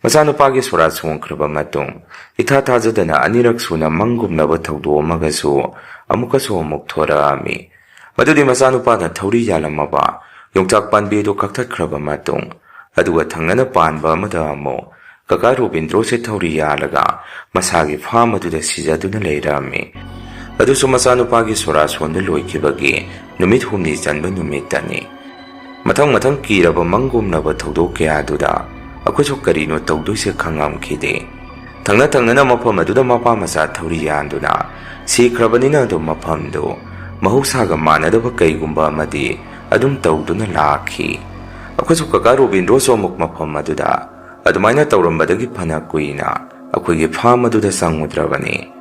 ꯃꯆꯥꯅꯨꯄꯥꯒꯤ ꯁꯣꯔꯥ ꯁꯣꯡꯈ꯭ꯔꯕ ꯃꯇꯨꯡ ꯏꯊꯥ ꯊꯥꯖꯗꯅ ꯑꯅꯤꯔꯛ ꯁꯨꯅ ꯃꯪꯒꯨꯝꯂꯕ ꯊꯧꯗꯣꯛ ꯑꯃꯒꯁꯨ ꯑꯃꯨꯛꯀꯁꯨ ꯑꯃꯨꯛ ꯊꯣꯔꯛꯑꯝꯃꯤ꯫ ꯃꯗꯨꯗꯤ ꯃꯆꯥꯅꯨꯄꯥꯅ ꯊꯧꯔꯤ ꯌꯥꯜꯂꯝꯃꯕ ꯌꯣꯡꯆꯥꯛ ꯄꯥꯝꯕꯤ ꯑꯗꯨ ꯀꯛꯊꯠꯈ꯭ꯔꯕ ꯃꯇꯨꯡ, ꯑꯗꯨꯒ ꯊꯪꯅꯅ ꯄꯥꯟꯕ ꯑꯃꯗ ꯑꯃꯨꯛ ꯀꯀꯥ ꯔꯣꯕꯤꯟꯗ꯭ꯔꯣꯁꯦ ꯊꯧꯔꯤ ꯌꯥꯜꯂꯒ ꯃꯁꯥꯒꯤ ꯐꯥꯝ ꯑꯗꯨꯗ ꯁꯤꯖꯗꯨꯅ ꯂꯩꯔꯝꯃꯤ꯫ ꯑꯗꯨꯁꯨ ꯃꯆꯥꯅꯨꯄꯥꯒꯤ ꯁꯣꯔꯥ ꯁꯣꯟꯕ ꯂꯣꯏꯈꯤꯕꯒꯤ ꯅꯨꯃꯤꯠ ꯍꯨꯝꯅꯤ ꯆꯟꯕ ꯅꯨꯃꯤꯠꯇꯅꯤ꯫ ꯃꯊꯪ ꯃꯊꯪ ꯀꯤꯔꯕ ꯃꯪꯒꯨꯝꯂꯕ ꯊꯧꯗꯣꯛ ꯀꯌꯥꯗꯨꯗ ꯑꯩꯈꯣꯏꯁꯨ ꯀꯔꯤꯅꯣ ꯇꯧꯗꯣꯏꯁꯦ ꯈꯪꯉꯝꯈꯤꯗꯦ꯫ ꯊꯪꯅ ꯊꯪꯅꯅ ꯃꯐꯝ ꯑꯗꯨꯗ ꯃꯄꯥ ꯃꯆꯥ ꯊꯧꯔꯤ ꯌꯥꯟꯗꯨꯅ ꯁꯤꯈ꯭ꯔꯕꯅꯤꯅ ꯑꯗꯨꯝ ꯃꯐꯝꯗꯨ ꯃꯍꯧꯁꯥꯒ ꯃꯥꯟꯅꯗꯕ ꯀꯩꯒꯨꯝꯕ ꯑꯃꯗꯤ ꯑꯗꯨꯝ ꯇꯧꯗꯨꯅ ꯂꯥꯛꯈꯤ꯫ ꯑꯩꯈꯣꯏꯁꯨ ꯀꯀꯥ ꯔꯣꯕꯤꯟꯗ꯭ꯔꯣꯁꯨ ꯑꯃꯨꯛ ꯃꯐꯝ ꯑꯗꯨꯗ ꯑꯗꯨꯃꯥꯏꯅ ꯇꯧꯔꯝꯕꯗꯒꯤ ꯐꯅ ꯀꯨꯏꯅ ꯑꯩꯈꯣꯏꯒꯤ ꯐꯥꯔꯝ ꯑꯗꯨꯗ ꯆꯪꯉꯨꯗ꯭ꯔꯕꯅꯤ꯫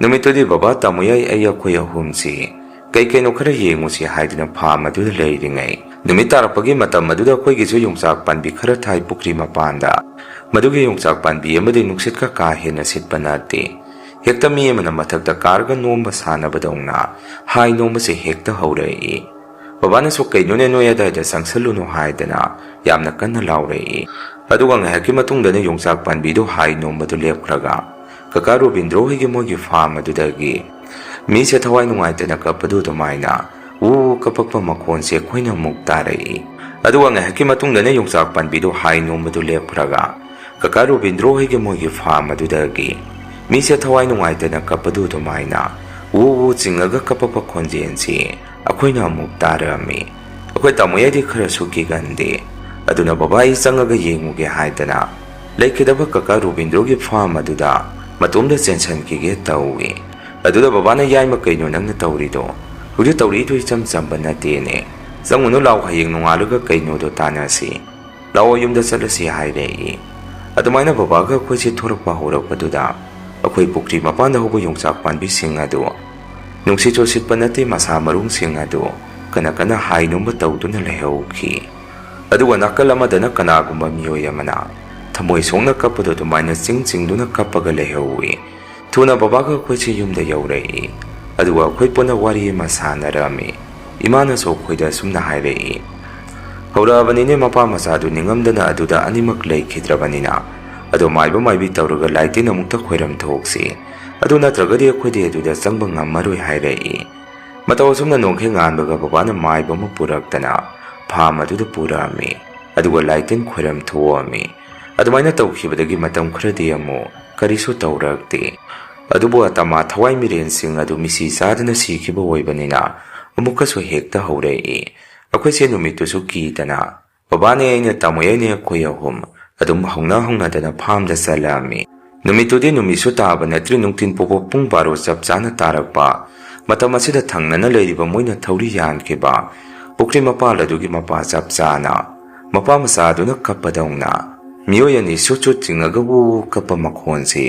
ꯅꯨꯃꯤꯠꯇꯨꯗꯤ ꯕꯕꯥ, ꯇꯥꯃꯣꯌꯥꯏ, ꯑꯩ, ꯑꯩꯈꯣꯏ ꯑꯍꯨꯝꯁꯤ ꯀꯩ ꯀꯩꯅꯣ ꯈꯔ ꯌꯦꯡꯉꯨꯁꯤ ꯍꯥꯏꯗꯨꯅ ꯐꯥꯔꯝ ꯑꯗꯨꯗ ꯂꯩꯔꯤꯉꯩ, ꯅꯨꯃꯤꯠ ꯇꯥꯔꯛꯄꯒꯤ ꯃꯇꯝ ꯑꯗꯨꯗ ꯑꯩꯈꯣꯏꯒꯤꯁꯨ ꯌꯣꯡꯆꯥꯛ ꯄꯥꯝꯕꯤ ꯈꯔ ꯊꯥꯏ ꯄꯨꯈ꯭ꯔꯤ ꯃꯄꯥꯟꯗ꯫ ꯃꯗꯨꯒꯤ ꯌꯣꯡꯆꯥꯛ ꯄꯥꯝꯕꯤ ꯑꯃꯗꯤ ꯅꯨꯡꯁꯤꯠꯀ ꯀꯥ ꯍꯦꯟꯅ ꯁꯤꯠꯄ ꯅꯠꯇꯦ꯫ ꯍꯦꯛꯇ ꯃꯤ ꯑꯃꯅ ꯃꯊꯛꯇ ꯀꯥꯔꯒ ꯅꯣꯝꯕ ꯁꯥꯟꯅꯕꯗꯧꯅ ꯍꯥꯏ ꯅꯣꯝꯕꯁꯦ ꯍꯦꯛꯇ ꯍꯧꯔꯛꯏ꯫ ꯕꯕꯥꯅꯁꯨ, "ꯀꯩꯅꯣꯅꯦ ꯅꯣꯏ ꯑꯗꯥꯏꯗ ꯆꯪꯁꯜꯂꯨꯅꯨ" ꯍꯥꯏꯗꯅ ꯌꯥꯝꯅ ꯀꯟꯅ ꯂꯥꯎꯔꯛꯏ꯫ ꯑꯗꯨꯒ ꯉꯥꯏꯍꯥꯛꯀꯤ ꯃꯇꯨꯡꯗꯅ ꯌꯣꯡꯆꯥꯛ ꯄꯥꯝꯕꯤꯗꯨ ꯍꯥꯏ ꯅꯣꯝꯕꯗꯨ ꯂꯦꯞꯈ꯭ꯔꯒ ꯀꯀꯥ ꯔꯣꯕꯤꯟꯗ꯭ꯔꯣ ꯍꯣꯏꯒꯤ ꯃꯣꯏꯒꯤ ꯐꯥꯔꯝ ꯑꯗꯨꯗꯒꯤ ꯃꯤꯁꯦ ꯊꯋꯥꯏ ꯅꯨꯡꯉꯥꯏꯇꯅ ꯀꯞꯄꯗꯨ ꯑꯗꯨꯃꯥꯏꯅ ꯎ ꯎ ꯀꯞꯄꯛꯄ ꯃꯈꯣꯟꯁꯦ ꯑꯩꯈꯣꯏꯅ ꯑꯃꯨꯛ ꯇꯥꯔꯛꯏ꯫ ꯑꯗꯨꯒ ꯉꯥꯏꯍꯥꯛꯀꯤ ꯃꯇꯨꯡꯗꯅ ꯌꯣꯡꯆꯥꯛ ꯄꯥꯝꯕꯤꯗꯨ ꯍꯥꯏ ꯅꯣꯝꯕꯗꯨ ꯂꯦꯞꯈ꯭ꯔꯒ ꯀꯀꯥ ꯔꯣꯕꯤꯟꯗ꯭ꯔꯣ ꯍꯣꯏꯒꯤ ꯃꯣꯏꯒꯤ ꯐꯥꯔꯝ ꯑꯗꯨꯗꯒꯤ ꯃꯤꯁꯦ ꯊꯋꯥꯏ ꯅꯨꯡꯉꯥꯏꯇꯅ ꯀꯞꯄꯗꯨ ꯑꯗꯨꯃꯥꯏꯅ ꯎ ꯎ ꯆꯤꯡꯉꯒ ꯀꯞꯄꯛꯄ ꯈꯣꯟꯖꯦꯜꯁꯤ ꯑꯩꯈꯣꯏꯅ ꯑꯃꯨꯛ ꯇꯥꯔꯛꯑꯝꯃꯤ꯫ ꯑꯩꯈꯣꯏ ꯇꯥꯃꯣ ꯌꯥꯏꯗꯤ ꯈꯔꯁꯨ ꯀꯤꯒꯟꯗꯦ꯫ ꯑꯗꯨꯅ ꯕꯕꯥ ꯑꯩ ꯆꯪꯉꯒ ꯌꯦꯡꯉꯨꯒꯦ ꯍꯥꯏꯗꯅ ꯂꯩꯈꯤꯗꯕ ꯀꯀꯥ ꯔꯣꯕꯤꯟꯗ꯭ꯔꯣꯒꯤ ꯐꯥꯔꯝ ꯑꯗꯨꯗ ꯃꯇꯣꯝꯗ ꯆꯦꯟꯁꯤꯟꯈꯤꯒꯦ ꯇꯧꯏ꯫ ꯑꯗꯨꯗ ꯕꯕꯥꯅ, "ꯌꯥꯏꯃ, ꯀꯩꯅꯣ ꯅꯪꯅ ꯇꯧꯔꯤꯗꯣ? ꯍꯧꯖꯤꯛ ꯇꯧꯔꯤꯗꯨ ꯏꯆꯝ ꯆꯝꯕ ꯅꯠꯇꯦꯅꯦ꯫ ꯆꯪꯉꯨꯅꯨ ꯂꯥꯎ, ꯍꯌꯦꯡ ꯅꯣꯡꯉꯥꯜꯂꯒ ꯀꯩꯅꯣꯗꯣ ꯇꯥꯟꯅꯁꯤ꯫ ꯂꯥꯛꯑꯣ, ꯌꯨꯝꯗ ꯆꯠꯂꯁꯤ" ꯍꯥꯏꯔꯛꯏ꯫ ꯑꯗꯨꯃꯥꯏꯅ ꯕꯕꯥꯒ ꯑꯩꯈꯣꯏꯁꯦ ꯊꯣꯔꯛꯄ ꯍꯧꯔꯛꯄꯗꯨꯗ ꯑꯩꯈꯣꯏ ꯄꯨꯈ꯭ꯔꯤ ꯃꯄꯥꯟꯗ ꯍꯧꯕ ꯌꯣꯡꯆꯥꯛ ꯄꯥꯝꯕꯤꯁꯤꯡ ꯑꯗꯨ ꯅꯨꯡꯁꯤꯠꯁꯨ ꯁꯤꯠꯄ ꯅꯠꯇꯦ, ꯃꯁꯥ ꯃꯔꯨꯁꯤꯡ ꯑꯗꯨ ꯀꯟꯅ ꯀꯟꯅ ꯍꯥꯏ ꯅꯣꯝꯕ ꯇꯧꯗꯨꯅ ꯂꯩꯍꯧꯈꯤ꯫ ꯑꯗꯨꯒ ꯅꯥꯀꯜ ꯑꯃꯗꯅ ꯀꯅꯥꯒꯨꯝꯕ ꯃꯤꯑꯣꯏ ꯑꯃꯅ ꯊꯃꯣꯏ ꯁꯣꯛꯅ ꯀꯞꯄꯗꯨ ꯑꯗꯨꯃꯥꯏꯅ ꯆꯤꯡ ꯆꯤꯡꯗꯨꯅ ꯀꯞꯄꯒ ꯂꯩꯍꯧꯏ꯫ ꯊꯨꯅ ꯕꯕꯥꯒ ꯑꯩꯈꯣꯏꯁꯦ ꯌꯨꯝꯗ ꯌꯧꯔꯛꯏ꯫ ꯑꯗꯨꯒ ꯑꯩꯈꯣꯏ ꯄꯨꯟꯅ ꯋꯥꯔꯤ ꯑꯃ ꯁꯥꯟꯅꯔꯝꯃꯤ꯫ ꯏꯃꯥꯅꯁꯨ ꯑꯩꯈꯣꯏꯗ ꯑꯁꯨꯝꯅ ꯍꯥꯏꯔꯛꯏ, "ꯍꯧꯔꯛꯑꯕꯅꯤꯅꯦ ꯃꯄꯥ ꯃꯆꯥꯗꯨ ꯅꯤꯡꯉꯝꯗꯅ ꯑꯗꯨꯗ ꯑꯅꯤꯃꯛ ꯂꯩꯈꯤꯗ꯭ꯔꯕꯅꯤꯅ꯫ ꯑꯗꯣ ꯃꯥꯏꯕ ꯃꯥꯏꯕꯤ ꯇꯧꯔꯒ ꯂꯥꯏ ꯇꯤꯟ ꯑꯃꯨꯛꯇ ꯈꯣꯏꯔꯝ ꯊꯣꯛꯁꯤ꯫ ꯑꯗꯨ ꯅꯠꯇ꯭ꯔꯒꯗꯤ ꯑꯩꯈꯣꯏꯗꯤ ꯑꯗꯨꯗ ꯆꯪꯕ ꯉꯝꯃꯔꯣꯏ" ꯍꯥꯏꯔꯛꯏ꯫ ꯃꯇꯧ ꯑꯁꯨꯝꯅ ꯅꯣꯡꯈꯩ ꯉꯥꯟꯕꯒ ꯕꯕꯥꯅ ꯃꯥꯏꯕ ꯑꯃ ꯄꯨꯔꯛꯇꯅ ꯐꯥꯔꯝ ꯑꯗꯨꯗ ꯄꯨꯔꯛꯑꯝꯃꯤ꯫ ꯑꯗꯨꯒ ꯂꯥꯏ ꯇꯤꯟ ꯈꯣꯏꯔꯝ ꯊꯣꯛꯑꯝꯃꯤ꯫ ꯑꯗꯨꯃꯥꯏꯅ ꯇꯧꯈꯤꯕꯗꯒꯤ ꯃꯇꯝ ꯈꯔꯗꯤ ꯑꯃꯨꯛ ꯀꯔꯤꯁꯨ ꯇꯧꯔꯛꯇꯦ꯫ ꯑꯗꯨꯕꯨ ꯑꯇꯃꯥ ꯊꯋꯥꯏ ꯃꯤꯔꯦꯟꯁꯤꯡ ꯑꯗꯨ ꯃꯤꯁꯤ ꯆꯥꯗꯨꯅ ꯁꯤꯈꯤꯕ ꯑꯣꯏꯕꯅꯤꯅ ꯑꯃꯨꯛꯀꯁꯨ ꯍꯦꯛꯇ ꯍꯧꯔꯛꯏ꯫ ꯑꯩꯈꯣꯏꯁꯦ ꯅꯨꯃꯤꯠꯇꯨꯁꯨ ꯀꯤꯗꯅ ꯕꯕꯥꯅꯦ, ꯑꯩꯅꯦ, ꯇꯥꯃꯣ ꯑꯩꯅꯦ, ꯑꯩꯈꯣꯏ ꯑꯍꯨꯝ ꯑꯗꯨꯝ ꯍꯧꯅ ꯍꯧꯅꯗꯅ ꯐꯥꯝꯗ ꯆꯠꯂꯛꯑꯝꯃꯤ꯫ ꯅꯨꯃꯤꯠꯇꯨꯗꯤ ꯅꯨꯃꯤꯠꯁꯨ ꯇꯥꯕ ꯅꯠꯇ꯭ꯔꯤ, ꯅꯨꯡꯊꯤꯟ ꯄꯣꯛꯄ ꯄꯨꯡ ꯕꯥꯔꯣ ꯆꯞ ꯆꯥꯅ ꯇꯥꯔꯛꯄ꯫ ꯃꯇꯝ ꯑꯁꯤꯗ ꯊꯪꯅꯅ ꯂꯩꯔꯤꯕ ꯃꯣꯏꯅ ꯊꯧꯔꯤ ꯌꯥꯟꯈꯤꯕ ꯄꯨꯈ꯭ꯔꯤ ꯃꯄꯥꯜ ꯑꯗꯨꯒꯤ ꯃꯄꯥ ꯆꯞ ꯆꯥꯅ ꯃꯄꯥ ꯃꯆꯥ ꯑꯗꯨꯅ ꯀꯞꯄꯗꯧꯅ ꯃꯤꯑꯣꯏ ꯑꯅꯤ ꯁꯨꯠ ꯁꯨꯠ ꯆꯤꯡꯉꯒ ꯎ ꯎ ꯀꯞꯄ ꯃꯈꯣꯟꯁꯤ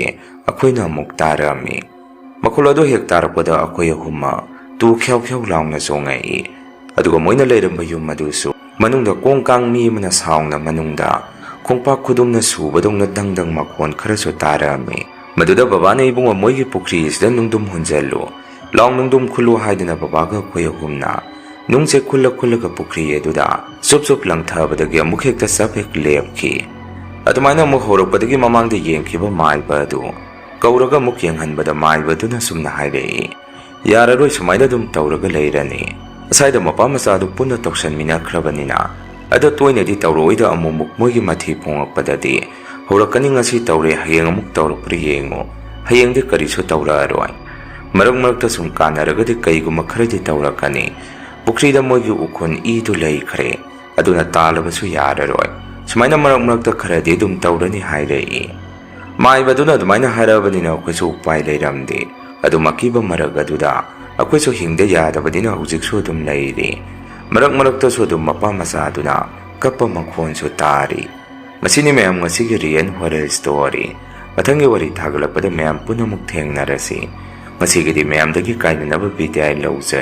ꯑꯩꯈꯣꯏꯅ ꯑꯃꯨꯛ ꯇꯥꯔꯝꯃꯤ꯫ ꯃꯈꯣꯜ ꯑꯗꯨ ꯍꯦꯛ ꯇꯥꯔꯛꯄꯗ ꯑꯩꯈꯣꯏ ꯑꯍꯨꯝꯃꯛ ꯇꯨ ꯈ꯭ꯌꯥꯎ ꯈ꯭ꯌꯥꯎ ꯂꯥꯎꯅ ꯆꯣꯡꯉꯛꯏ꯫ ꯑꯗꯨꯒ ꯃꯣꯏꯅ ꯂꯩꯔꯝꯕ ꯌꯨꯝ ꯑꯗꯨꯁꯨ ꯃꯅꯨꯡꯗ ꯀꯣꯡ ꯀꯥꯡ ꯃꯤ ꯑꯃꯅ ꯁꯥꯎꯅ ꯃꯅꯨꯡꯗ ꯈꯣꯡꯄꯥꯛ ꯈꯨꯗꯨꯝꯅ ꯁꯨꯕꯗꯧꯅ ꯗꯪ ꯗꯪ ꯃꯈꯣꯟ ꯈꯔꯁꯨ ꯇꯥꯔꯛꯑꯝꯃꯤ꯫ ꯃꯗꯨꯗ ꯕꯕꯥꯅ ꯏꯕꯨꯡꯉꯣ, ꯃꯣꯏꯒꯤ ꯄꯨꯈ꯭ꯔꯤ ꯑꯁꯤꯗ ꯅꯨꯡꯗꯨꯝ ꯍꯨꯟꯖꯜꯂꯨ, ꯂꯥꯎ ꯅꯨꯡꯗꯨꯝ ꯈꯨꯜꯂꯨ ꯍꯥꯏꯗꯅ ꯕꯕꯥꯒ ꯑꯩꯈꯣꯏ ꯑꯍꯨꯝꯅ ꯅꯨꯡꯁꯦ ꯈꯨꯜꯂ ꯈꯨꯜꯂꯒ ꯄꯨꯈ꯭ꯔꯤ ꯑꯗꯨꯗ ꯆꯨꯞ ꯆꯨꯞ ꯂꯪꯊꯕꯗꯒꯤ ꯑꯃꯨꯛ ꯍꯦꯛꯇ ꯆꯞ ꯍꯦꯛ ꯂꯦꯞꯈꯤ꯫ ꯑꯗꯨꯃꯥꯏꯅ ꯑꯃꯨꯛ ꯍꯧꯔꯛꯄꯗꯒꯤ ꯃꯃꯥꯡꯗ ꯌꯦꯡꯈꯤꯕ ꯃꯥꯏꯕ ꯑꯗꯨ ꯀꯧꯔꯒ ꯑꯃꯨꯛ ꯌꯦꯡꯍꯟꯕꯗ ꯃꯥꯏꯕꯗꯨꯅ ꯁꯨꯝꯅ ꯍꯥꯏꯔꯛꯏ, "ꯌꯥꯔꯔꯣꯏ, ꯁꯨꯃꯥꯏꯅ ꯑꯗꯨꯝ ꯇꯧꯔꯒ ꯂꯩꯔꯅꯤ꯫ ꯉꯁꯥꯏꯗ ꯃꯄꯥ ꯃꯆꯥꯗꯨ ꯄꯨꯟꯅ ꯇꯧꯁꯟꯃꯤꯟꯅꯈ꯭ꯔꯕꯅꯤꯅ ꯑꯗꯣ ꯇꯣꯏꯅꯗꯤ ꯇꯧꯔꯛꯑꯣꯏꯗ, ꯑꯃꯨꯛꯃꯨꯛ ꯃꯣꯏꯒꯤ ꯃꯊꯤ ꯐꯣꯡꯉꯛꯄꯗꯗꯤ ꯍꯧꯔꯛꯀꯅꯤ, ꯉꯁꯤ ꯇꯧꯔꯦ, ꯍꯌꯦꯡ ꯑꯃꯨꯛ ꯇꯧꯔꯛꯄ꯭ꯔꯥ ꯌꯦꯡꯉꯨ, ꯍꯌꯦꯡꯗꯤ ꯀꯔꯤꯁꯨ ꯇꯧꯔꯛꯑꯔꯣꯏ꯫ ꯃꯔꯛ ꯃꯔꯛꯇ ꯁꯨꯝ ꯀꯥꯟꯅꯔꯒꯗꯤ ꯀꯩꯒꯨꯝꯕ ꯈꯔꯗꯤ ꯇꯧꯔꯛꯀꯅꯤ꯫ ꯄꯨꯈ꯭ꯔꯤꯗ ꯃꯣꯏꯒꯤ ꯎꯈꯨꯟ ꯏꯗꯨ ꯂꯩꯈ꯭ꯔꯦ, ꯑꯗꯨꯅ ꯇꯥꯜꯂꯕꯁꯨ ꯌꯥꯔꯔꯣꯏ꯫ ꯁꯨꯃꯥꯏꯅ ꯃꯔꯛ ꯃꯔꯛꯇ ꯈꯔꯗꯤ ꯑꯗꯨꯝ ꯇꯧꯔꯅꯤ" ꯍꯥꯏꯔꯛꯏ꯫ ꯃꯥꯏꯕꯗꯨꯅ ꯑꯗꯨꯃꯥꯏꯅ ꯍꯥꯏꯔꯛꯑꯕꯅꯤꯅ ꯑꯩꯈꯣꯏꯁꯨ ꯎꯄꯥꯏ ꯂꯩꯔꯝꯗꯦ꯫ ꯑꯗꯨꯝ ꯑꯀꯤꯕ ꯃꯔꯛ ꯑꯗꯨꯗ ꯑꯩꯈꯣꯏꯁꯨ ꯍꯤꯡꯗ ꯌꯥꯗꯕꯅꯤꯅ ꯍꯧꯖꯤꯛꯁꯨ ꯑꯗꯨꯝ ꯂꯩꯔꯤ꯫ ꯃꯔꯛ ꯃꯔꯛꯇꯁꯨ ꯑꯗꯨꯝ ꯃꯄꯥ ꯃꯆꯥꯗꯨꯅ ꯀꯞꯄ ꯃꯈꯣꯟꯁꯨ ꯇꯥꯔꯤ꯫ ꯃꯁꯤꯅꯤ ꯃꯌꯥꯝ ꯉꯁꯤꯒꯤ Real Horror Story꯫ ꯃꯊꯪꯒꯤ ꯋꯥꯔꯤ ꯊꯥꯒꯠꯂꯛꯄꯗ ꯃꯌꯥꯝ ꯄꯨꯟꯅ ꯑꯃꯨꯛ ꯊꯦꯡꯅꯔꯁꯤ꯫ ꯉꯁꯤꯒꯤꯗꯤ ꯃꯌꯥꯝꯗꯒꯤ ꯀꯥꯏꯅꯅꯕ ꯕꯤꯗꯥꯏ ꯂꯧꯖꯔꯤ꯫